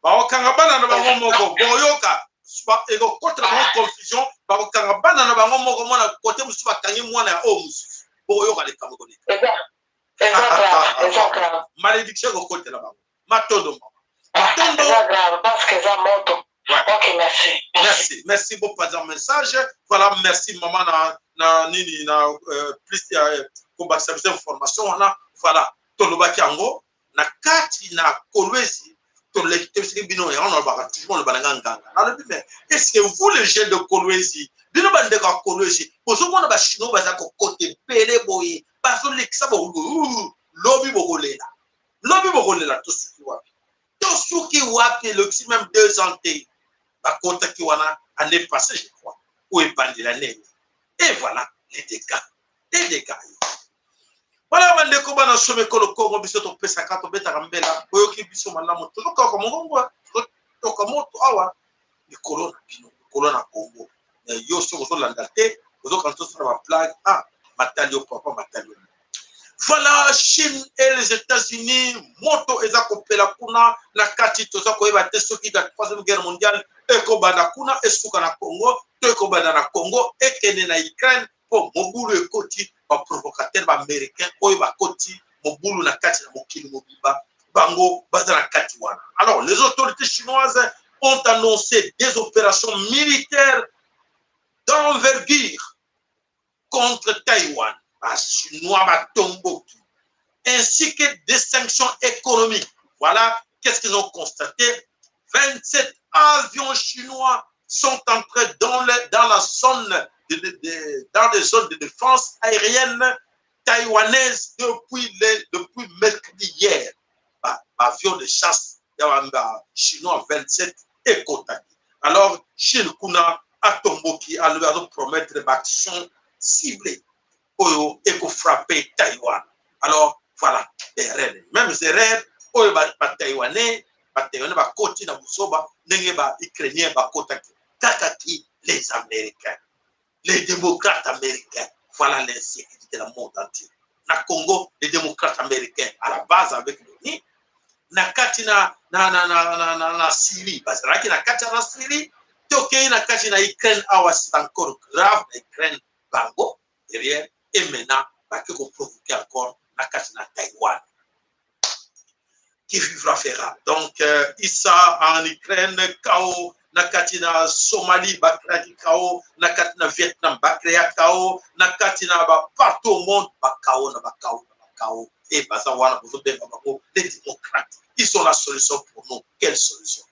Bakokanga bana na bango moko, boyoka. Ba, ekokotela bango confusion, bakokanga bana na bango moko, mona côté mosusu bakangi mwana ya oyo mosusu. Boyoka likambo koni. Eza, eza grave, eza grave. Malédiction ekokotela bango. Matondo mama. Matondo. Eza grave parce que eza moto. Ouais. Ok, merci. Merci, merci beaucoup pour ton message. Voilà, merci maman na, na nini, na, euh, plus ya, euh, kobakisa biso information wana. Voilà, tolobaki yango na kati na Kolwezi. Toleki, tolekisaki bino yango, nalobaka toujours, naloba na nga nganga. Nalobi, mais est-ce que vous, les jeunes de Kolwezi, bino bandeko ya Kolwezi, bozomona ba Chinois baza kokota ebele boye, bazolekisa bo, lobi bokolela. Lobi bokolela, tosuki wapi? Tosuki wapi? Eleki même deux ans te. Bakotaki wana année passée, je crois. Ou ebandela nene. Et voilà les dégâts. Les dégâts. Voilà, bandeko, bana somi ekolo Kongo, biso topesaka, tobetaka mbela, boyoki biso malamu. Tozoyoka mongongo, tozoyoka moto awa, likolo na bino, likolo na Congo. Eh, yo soki ozolanda te, ozokanisa osala ba blague, ah, matali yo papa, matali yo. Voilà, Chine et les États-Unis, moto eza kopela kuna na kati, toza koyeba te soki la troisième guerre mondiale ekobanda kuna, esuka na Congo, to ekobanda na Congo, ekende na Ukraine, po mobulu ekoti, ba provocateur ba Américain oyo bakoti mobulu na kati na mokili mobimba, bango baza na kati wana. Alors, les autorités chinoises ont annoncé des opérations militaires d'envergure contre Taïwan. Ba Chinois batomboki, ainsi que des sanctions économiques. Voilà qu'est-ce qu'ils ont constaté. Vingt-sept avions chinois sont entrés dans le, dans la zone de, de, de, dans les zones de défense aérienne taïwanaise depuis le, depuis mercredi hier. Ba, ba avion de chasse ya ba, ba Chinois vingt-sept ekotaki. Alors, Chine kuna atomboki, alobi azo promettre ba action ciblée oyo eko frapper Taïwan. Alors, voilà, erreur. Même erreur oyo ba, ba Taïwanais, ba Taïwanais bakoti na buzoba, ndenge ba Ukrainiens bakotaki. Kaka ki les Américains, les démocrates américains. Voilà l'insécurité la monde entier. Na Congo, les démocrates américains, à la base avec l'ONU, na kati na, na, na Syrie, bazalaki na kati na Syrie, tokei na kati na Ukraine, awa c'est encore grave, na Ukraine, bango, derrière, et maintenant, bake ko provoquer encore na kati na Taïwan. Qui vivra verra. Donc, euh, Issa en Ukraine, chaos, na kati na Somalie, ba créaki chaos, na kati na Vietnam, ba créa chaos, na kati na ba partout au monde, ba chaos, na ba chaos, na ba chaos. Et baza wana, bozo benga bango les démocrates. Ils sont la solution pour nous. Quelle solution?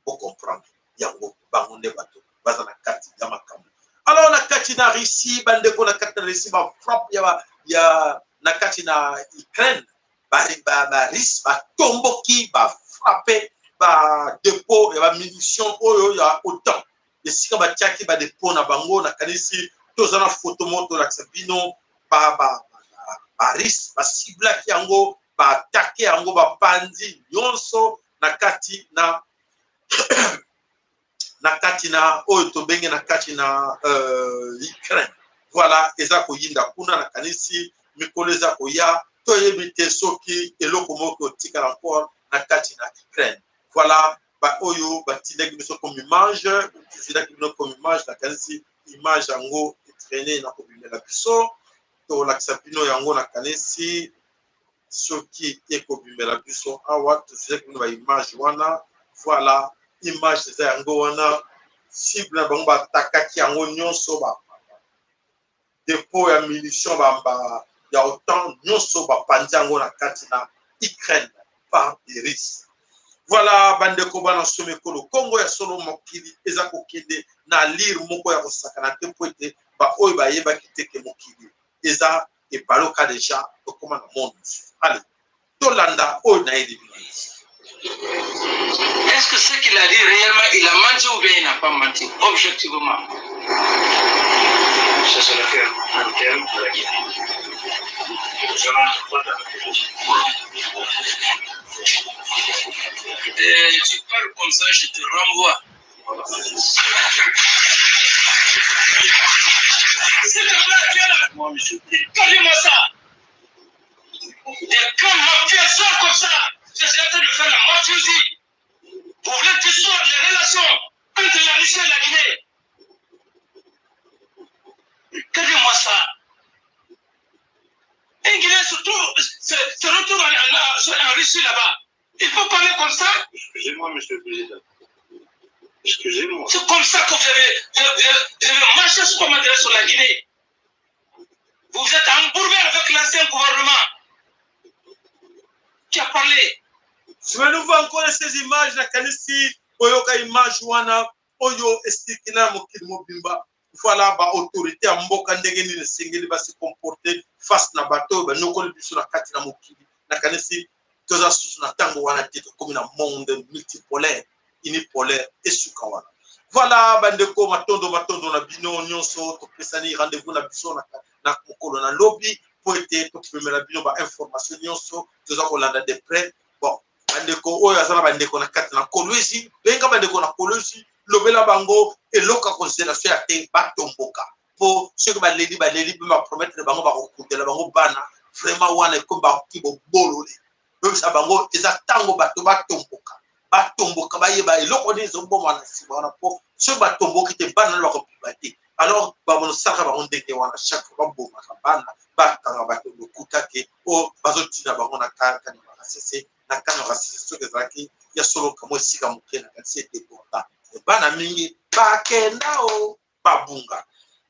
Bo comprendre. Yango, bango nde bato baza na kati ya makambo. Alors, na kati na Russie, bandeko, na kati na Russie, ba frappe ya, ya, na kati na Ukraine, ba, ba, ba Russes batomboki, ba frappe ba dépôt ya ba munitions oyo ya OTAN. Esika batiaki ba dépôt na bango, nakanisi toza na photo moko tolakisa bino, ba, ba, ba, ba Russes ba ciblaki yango, ba attaquer yango, bapanzi nyonso na kati na na kati na oyo tobenge na kati na, euh, Ukraine. Voilà, eza koyinda kuna, nakanisi mikolo eza koya, toyebi te soki eloko moko ekotikala encore na kati na Ukraine. Voilà, ba oyo batindaki biso comme image, tozwilaki bino comme image, nakanisi image yango etraîner na kobimela biso, tolakisa bino yango, nakanisi soki ekobimela biso awa, tozwilaki bino ba image wana. Voilà, image eza yango wana, cible na bango, ba attaquaki yango nyonso, ba dépôt ya munitions, ba, ba, ya OTAN nyonso, bapanzi yango na kati na Ukraine par des Russes. Voilà, bandeko, bana somi ekolo Kongo, ya solo mokili eza kokende na allure moko ya kosakana te, po ete ba oyo bayebaki te ke mokili eza ebaloka déjà, tokoma na monde mosusu. Allez, tolanda oyo nayeli bino. Est-ce que ce qu'il a dit réellement, il a menti ou bien il n'a pas menti, objectivement? C'est sur le cœur, le cœur de la Guinée. Je rentre pas dans la politique. Euh, tu parles Comme ça, je te renvoie. S'il te plaît, viens là. Moi, monsieur. Calme-moi ça. Des grands mafieux sort comme ça. Je suis en train de faire la mafiosie. Vous voulez dissoudre les relations entre la Russie et la Guinée. Regardez-moi ça. Un Guinéen se trouve, se, se retrouve en, en, en Russie là-bas. Il faut parler comme ça. Excusez-moi, monsieur le président. Excusez-moi. C'est comme ça que vous avez, vous avez, vous avez marché sur, comment dirais-je, sur la Guinée. Vous vous êtes embourbé avec l'ancien gouvernement qui a parlé. Si beno va encore ces images, nakanisi boyoka image wana oyo e circuler na mokili mobimba. Voilà, ba autorités ya mboka ndenge nini esengeli ba se comporter face na bato oyo banyokoli biso na kati na mokili. Nakanisi toza lisusu na ntango wana te, tokomi na monde multipolaire, unipolaire, esuka wana. Voilà, bandeko, matondo, matondo na bino nyonso. Topesani rendez-vous na biso na, na mokolo na lobi, po ete topemela bino ba information nyonso toza kolanda de près. Bon, bandeko oyo aza na bandeko na kati na Kolwezi, benga bandeko na Kolwezi, lobela bango eloko ya considération ya te, batomboka. Po soki baleli, baleli, pe ba promettre bango bakokutela bango bana, vraiment wana ekomi bakoki bobolole. Yebisa bango eza ntango bato batomboka, batomboka, bayeba eloko nini ezoboma na nsima wana, po soki batomboki te, bana na bakobima te. Alors bamono salaka bango ndenge wana, chaque fois babomaka bana, bakanga bato lokuta ke o bazotina bango na ka-, kani makasese, na kani makasese soki ezalaki ya solo kamwa esika moke, nakanisi e déborda. Bana mingi bakenda o babunga.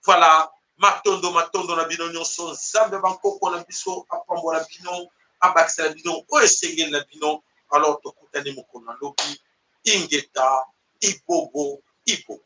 Voilà, matondo, matondo na bino nyonso. Nzambe ya bankoko na biso apambola bino, abakisela bino oyo esengeli na bino. Alors tokutani mokolo na lobi. Ingeta, ibobo, ibobo.